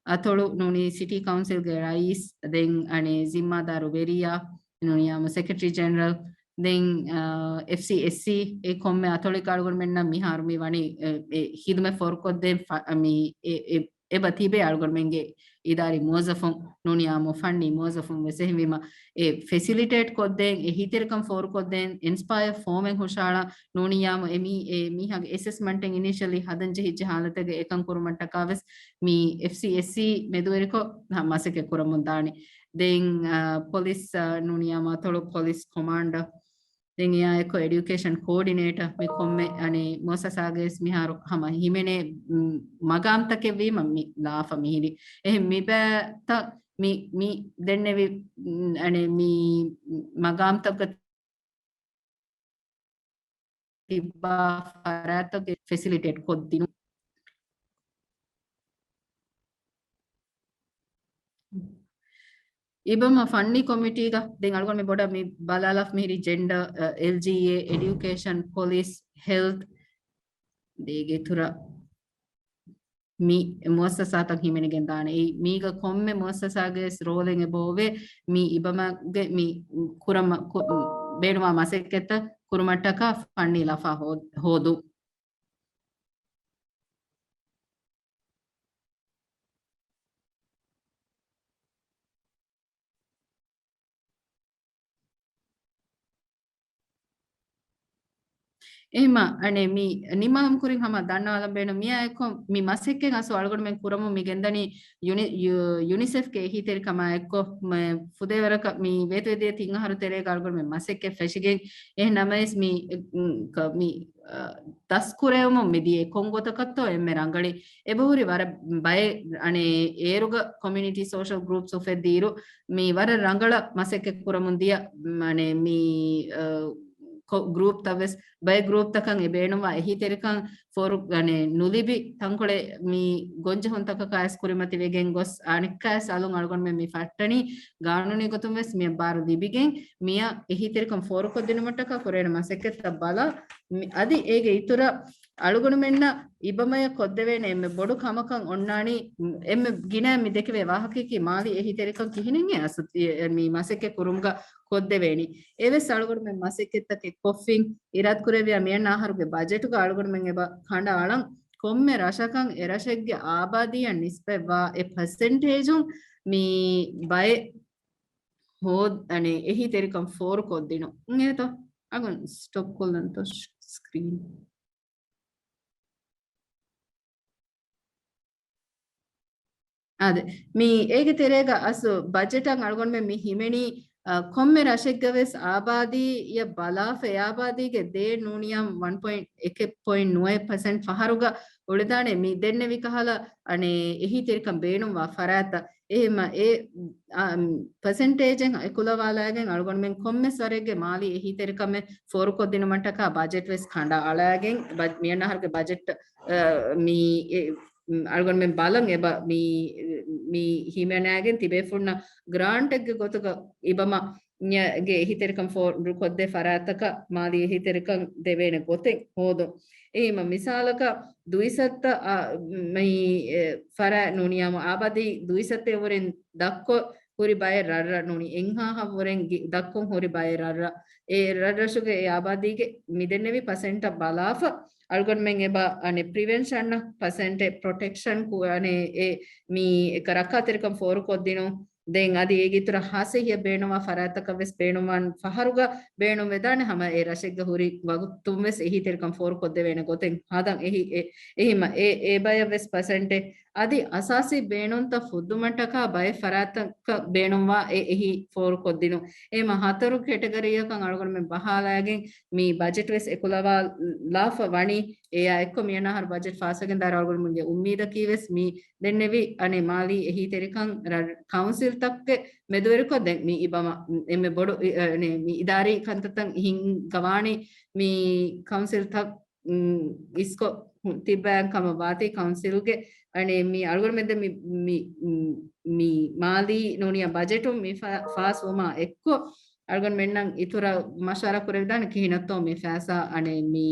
އަތޮޅު ނޫނީ ސިޓީ ކައުންސިލްގެ ރައީސް، ދެން އަނެ ޒިންމާދާރު ވެރިޔާ، ނޫނިޔާމު ސެކްރެޓަރީ ޖެނެރަލް، ދެން، އާ، އެފްސީއެސްސީ، އެ ކޮންމެ އަތޮޅެއްގަ އަޅުގަނޑުމެންނަށް މިހާރު މި ވަނީ، އެ، އެ ހިދުމަތް ފޯރުކޮށްދޭން ފަ-، މި އެ، އެ، އެބަ ތިބޭ އަޅުގަނޑުމެންގެ އިދާރީ މުވައްޒަފުން، ނޫނިޔާމު ފަންނީ މުވައްޒަފުން ވެސް. އެހެންވީމަ، އެ ފެސިލިޓޭޓް ކޮށްދޭން، އެހީތެރިކަން ފޯރުކޮށްދޭން، އިންސްޕަޔަ ފޯމެއް ހުށައަޅާ، ނޫނިޔާމު އެ މީ-، އެ މީހާގެ އެސެސްމަންޓެއް އިނީޝަލީ ހަދަން ޖެހިއްޖެ ހާލަތެއްގަ އެކަން ކުރުމަށްޓަކާ ވެސް މި އެފްސީއެސްސީ މެދުވެރިކޮށް މަސައްކަތް ކުރަމުން ދާނެ. ދެން، އާ، ޕޮލިސް، އާ، ނޫނިޔާ މަތޮޅު ޕޮލިސް ކޮމާންޑަރ، ދެން އެއާ އެކު އެޑިއުކޭޝަން ކޯޑިނޭޓަރ، މި ކޮންމެ އަނެ މުއައްސަސާގައި ވެސް މިހާރު ހަމަ ހިމެނޭ، މް، މަގާމްތަކެއްވީމަ މި ލާފަ މިހިރި. އެހެން މި ބައިތައް މި، މި ދެންނެވި، މް، އަނެ މި މަގާމްތަކުގަ ތިއްބާ ފަރާތްތަކެއް ފެސިލިޓޭޓް ކޮށްދިނުން. އިބަމަ ފަންނީ ކޮމިޓީގަ ދެން އަޅުގަނޑު މި ބޮޑަށް މި ބަލާލާފަ މިހިރީ ޖެންޑަ، އެލްޖީއޭ، އެޑިއުކޭޝަން، ޕޮލިސް، ހެލްތް، ދޭގެ އިތުރަށް މި މުއައްސަސާތައް ހިމެނިގެން ދާނެ. އެއީ މީގަ ކޮންމެ މުއައްސަސާގެ ވެސް ރޯލެއް އެބައޮވޭ. މި އިބަމަގެ މި ކުރަމަ-، ކު-، ބޭނުވާ މަސައްކަތްތައް ކުރުމަށްޓަކާ ފަންނީ ލަފާ ހޯ-، ހޯދުން. އެހެމަ އަނެ މި ނިމާލުމު ކުރިން ހަމަ ދަންނަވާލަން ބޭނު މިއާ އެއްކޮށް މި މަސައްކަތް އަސް އަޅުގަނޑުމެން ކުރަމުން މި ގެންދަނީ ޔުނި-، ޔު-، ޔުނިސެފްގެ އެހީތެރިކަމާ އެއްކޮށް މަ-، ފުދޭވަރަކަށް މި ވޭތުވެދިޔަ ތިން އަހަރު ތެރޭގަ އަޅުގަނޑުމެން މަސައްކަތް ފެށިގެން އެހެން ނަމަވެސް މި، އެ، ކަ-، މި، އަ، ދަސްކުރެވެމުން މިދިޔަ ކޮން ގޮތަކަށްތޯ އެންމެ ރަނގަޅީ. އެބަހުރި ވަރަށް ބައެއް އަނެ އޭރުގަ ކޮމިއުނިޓީ ސޯޝަލް ގްރޫޕްސް އުފެއްދިއިރު މި ވަރަށް ރަނގަޅަށް މަސައްކަތް ކުރަމުން ދިޔަ، މަނެ މި، އަ، ކޮ-، ގްރޫޕްތައް ވެސް ބައެއް ގްރޫޕްތަކަށް އެ ބޭނުންވާ އެހީތެރިކަން ފޯރު-، އަނެ ނުލިބި ތަންކޮޅެއް މި ގޮންޖެހުންތަކަކާ ވެސް ކުރިމަތިވެގެން ގޮސް އަނެއްކާ ވެސް އަލުން އަޅުގަނޑުމެން މި ފައްޓަނީ ގާނޫނީ ގޮތުން ވެސް މި ބާރު ލިބިގެން މިއަށް އެހީތެރިކަން ފޯރުކޮށްދިނުމަށްޓަކާ ކުރެވޭނެ މަސައްކަތްތައް ބަލާ، މި-، އަދި އޭގެ އިތުރަށް އަޅުގަނޑުމެންނަށް އިބަމަޔަށް ކޮށްދެވޭނެ އެންމެ ބޮޑު ކަމަކަށް އޮންނާނީ، އެންމެ ގިނައިން މި ދެކެވޭ ވާހަކަޔަކީ މާލީ އެހީތެރިކަން ކިހިނެއްހޭ އަސް މި މަސައްކަތް ކުރުމުގަ ކޮށްދެވޭނީ. އެވެސް އަޅުގަނޑުމެން މަސައްކަތްތަކެއް ކޮށްފިން އިރާދަކުރެއްވިޔާ މިއަންނަ އަހަރުގެ ބަޖެޓުގަ އަޅުގަނޑުމެން އެބަ ކަނޑައަޅަން ކޮންމެ ރަށަކަށް އެ ރަށެއްގެ އާބާދީއަށް ނިސްބަތްވާ އެ ޕަސެންޓޭޖުން މި ބައެއް ހޯދ-، އަނެ، އެހީތެރިކަން ފޯރުކޮށްދިނުން. އިނގޭތޯ؟ އަގުން ސްޓޮޕް ކޮށްލަންތޯ ސްކްރީން. އާދެ، މި އޭގެ ތެރޭގަ އަސް ބަޖެޓަށް އަޅުގަނޑުމެން މި ހިމެނީ، އަ، ކޮންމެ ރަށެއްގަ ވެސް އާބާދީއަށް ބަލާފަ، އެ އާބާދީގެ ދޭއް ނޫނިޔާމު ވަން ޕޮއިންޓް އެކެއް ޕޮއިންޓް ނުވައެއް ޕަސެންޓް ފަހަރުގަ އުޅެދާނެ މި ދެންނެވި ކަހަލަ، އަނެ، އެހީތެރިކަން ބޭނުންވާ ފަރާތްތައް. އެހެމަ އެ، އާ، ޕަސެންޓޭޖެއް އެކުލަވާލާގެން އަޅުގަނޑުމެން ކޮންމެސް ވަރެއްގެ މާލީ އެހީތެރިކަމެއް ފޯރުކޮށްދިނުމަށްޓަކާ ބަޖެޓް ވެސް ކަނޑައަޅާގެން، ބަ-، މިއަންނަ އަހަރުގެ ބަޖެޓް، އާ، މި، އެ، އަޅުގަނޑުމެން ބަލަން އެބަ މި، މި ހިމެނާގެން ތިބޭފުންނަށް ގްރާންޓެއްގެ ގޮތުގަ އިބަމަ ގެ އެހީތެރިކަން ފޯރުކޮށްދޭ ފަރާތްތަކަށް މާލީ އެހީތެރިކަން ދެވޭނެ ގޮތެއް ހޯދުން. އެހީމަ މިސާލަކަށް ދުއިސައްތަ، އާ، މި، އެ، ފަރާތް ނޫނިޔާމު އާބާދީ ދުއިސައްތައަށްވުރެން ދަށްކޮށް ހުރި ބައެއް ރަށްރަށް ނޫނީ އެއްހާހަށްވުރެން ގި-، ދަށްކޮށް ހުރި ބައެއް ރަށްރަށް. އެ ރަށްރަށުގެ އެ އާބާދީގެ މިދެންނެވި ޕަސެންޓަށް ބަލާފަ، އަޅުގަނޑުމެން އެބަ، އަނެ، ޕްރިވެންޝަންއަށް ޕަސެންޓެއް، ޕްރޮޓެކްޝަން ކު-، އަނެ، އެ މި އެކަ ރައްކާތެރިކަން ފޯރުކޮށްދިނުން. ދެން އަދި އޭގެ އިތުރަށް ހާއްސަ އެހީއެއް ބޭނުންވާ ފަރާތްތަކަށް ވެސް ބޭނުންވާން ފަހަރުގަ ބޭނުންވެދާނެ ހަމަ އެ ރަށެއްގަ ހުރި ވަގުތުން ވެސް އެހީތެރިކަން ފޯރުކޮށްދެވޭނެ ގޮތެއް ހަދަން. އެހި-، އެ-، އެހީމަ އެ، އެ ބަޔަށް ވެސް ޕަސެންޓެއް އަދި އަސާސީ ބޭނުންތައް ފުއްދުމަށްޓަކާ ބައެއް ފަރާތްތަކަށް ބޭނުންވާ އެ އެހީ ފޯރުކޮށްދިނުން. އެހެމަ ހަތަރު ކެޓަގަރީއަކަށް އަޅުގަނޑުމެން ބަހާލައިގެން މި ބަޖެޓް ވެސް އެކުލަވާލާފަ ވަނީ. އެއާ އެއްކޮށް މިއަންނަ އަހަރު ބަޖެޓް ފާސްވެގެން ދާއިރު އަޅުގަނޑުމެންގެ އުއްމީދަކީ ވެސް މި ދެންނެވި އަނެއް މާލީ އެހީތެރިކަން ރަށް ކައުންސިލްތަކުގެ މެދުވެރިކޮށް ދެން މި އިބަމަ އެންމެ ބޮޑު އި-، އަނެއް މި އިދާރީ ކަންތައްތައް ހިންގަވާނީ މި ކައުންސިލްތައް، އު، އިސްކޮށް ތިއްބައިން ކަމަށް ވާތީ ކައުންސިލްގެ އަނެއް މި އަޅުގަނޑުމެން ދެން މި، މި، މި، މި މާލީ ނޫނިޔާ ބަޖެޓުން މި ފާ-، ފާސްވުމާ އެއްކޮށް އަޅުގަނޑުމެންނަށް އިތުރަށް މަޝްވަރާ ކުރެވިދާނެ ކިހިނެއްތޯ މި ފައިސާ އަނެއް މި،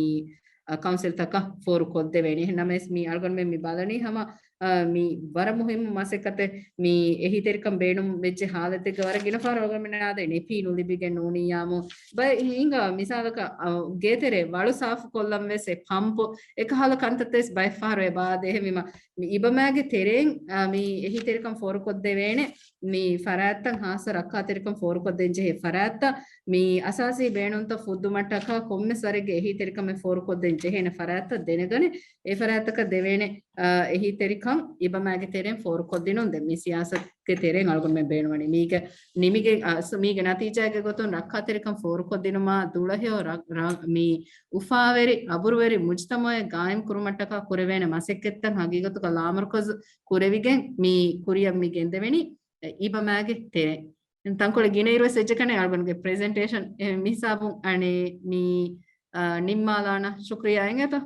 އަ، ކައުންސިލްތަކަށް ފޯރު ކޮށްދެވޭނީ. އެހެން ނަމަވެސް މި އަޅުގަނޑުމެން މި ބަލަނީ ހަމަ، އަ، މި ވަރަށް މުހިއްމު މަސައްކަތެއް މި އެހީތެރިކަން ބޭނުން ވެއްޖެ ހާލަތެއްގަ ވަރަށް ގިނަ ފަހަރު އަޅުގަނޑުމެން އާދެ ނެޕީ ނުލިބިގެން ނޫނިއްޔާމު. ބައެއް ހިނގާ މިސާލަކަށް، އަ، ގޭތެރޭ ވަޅު ސާފު ކޮށްލަން ވެސް އެ ޕަމްޕު އެކަހަލަ ކަންތައްތައް ވެސް ބައެއް ފަހަރު އެބަ އާދޭ. އެހެންވީމަ މި އިބަމާގެ ތެރެއިން، އާ، މި އެހީތެރިކަން ފޯރުކޮށްދެވޭނެ މި ފަރާތްތައް ހާއްސަ ރައްކާތެރިކަން ފޯރުކޮށްދޭން ޖެހޭ ފަރާތްތައް މި އަސާސީ ބޭނުންތައް ފުއްދުމަށްޓަކާ ކޮންމެސް ވަރެއްގެ އެހީތެރިކަމެއް ފޯރުކޮށްދޭން ޖެހޭނެ ފަރާތްތައް ދެނެގަނެ، އެ ފަރާތްތަކަށް ދެވޭނެ، އާ، އެހީތެރިކަން އިބަމާގެ ތެރެއިން ފޯރުކޮށްދިނުން. ދެން މި ސިޔާސަތުގެ ތެރެއިން އަޅުގަނޑުމެން ބޭނުންވަނީ މީގެ ނިމިގެން، އާ، ސު-، މީގެ ނަތީޖާގެ ގޮތުން ރައްކާތެރިކަން ފޯރުކޮށްދިނުމާ ދުޅަހެޔޮ ރަ-، ރަ-، މި އުފާވެރި، އަބުރުވެރި މުޖުތަމައެއް ގާއިމް ކުރުމަށްޓަކާ ކުރެވޭނެ މަސައްކަތްތައް ހަގީގަތުގަ ލާމަރުކަޒު ކުރެވިގެން މި ކުރިއަށް މި ގެންދެވެނީ އިބަމާގެ ތެރެއިން. ތަންކޮޅެއް ގިނައިރު ވެސް އެއްޗެއް ކަނެ އަޅުގަނޑުގެ ޕްރެޒެންޓޭޝަން އެ މި ހިސާބުން އަނެއް މި، އާ، ނިންމާލާނަ. ޝުކުރިއްޔާ އިނގޭތަ؟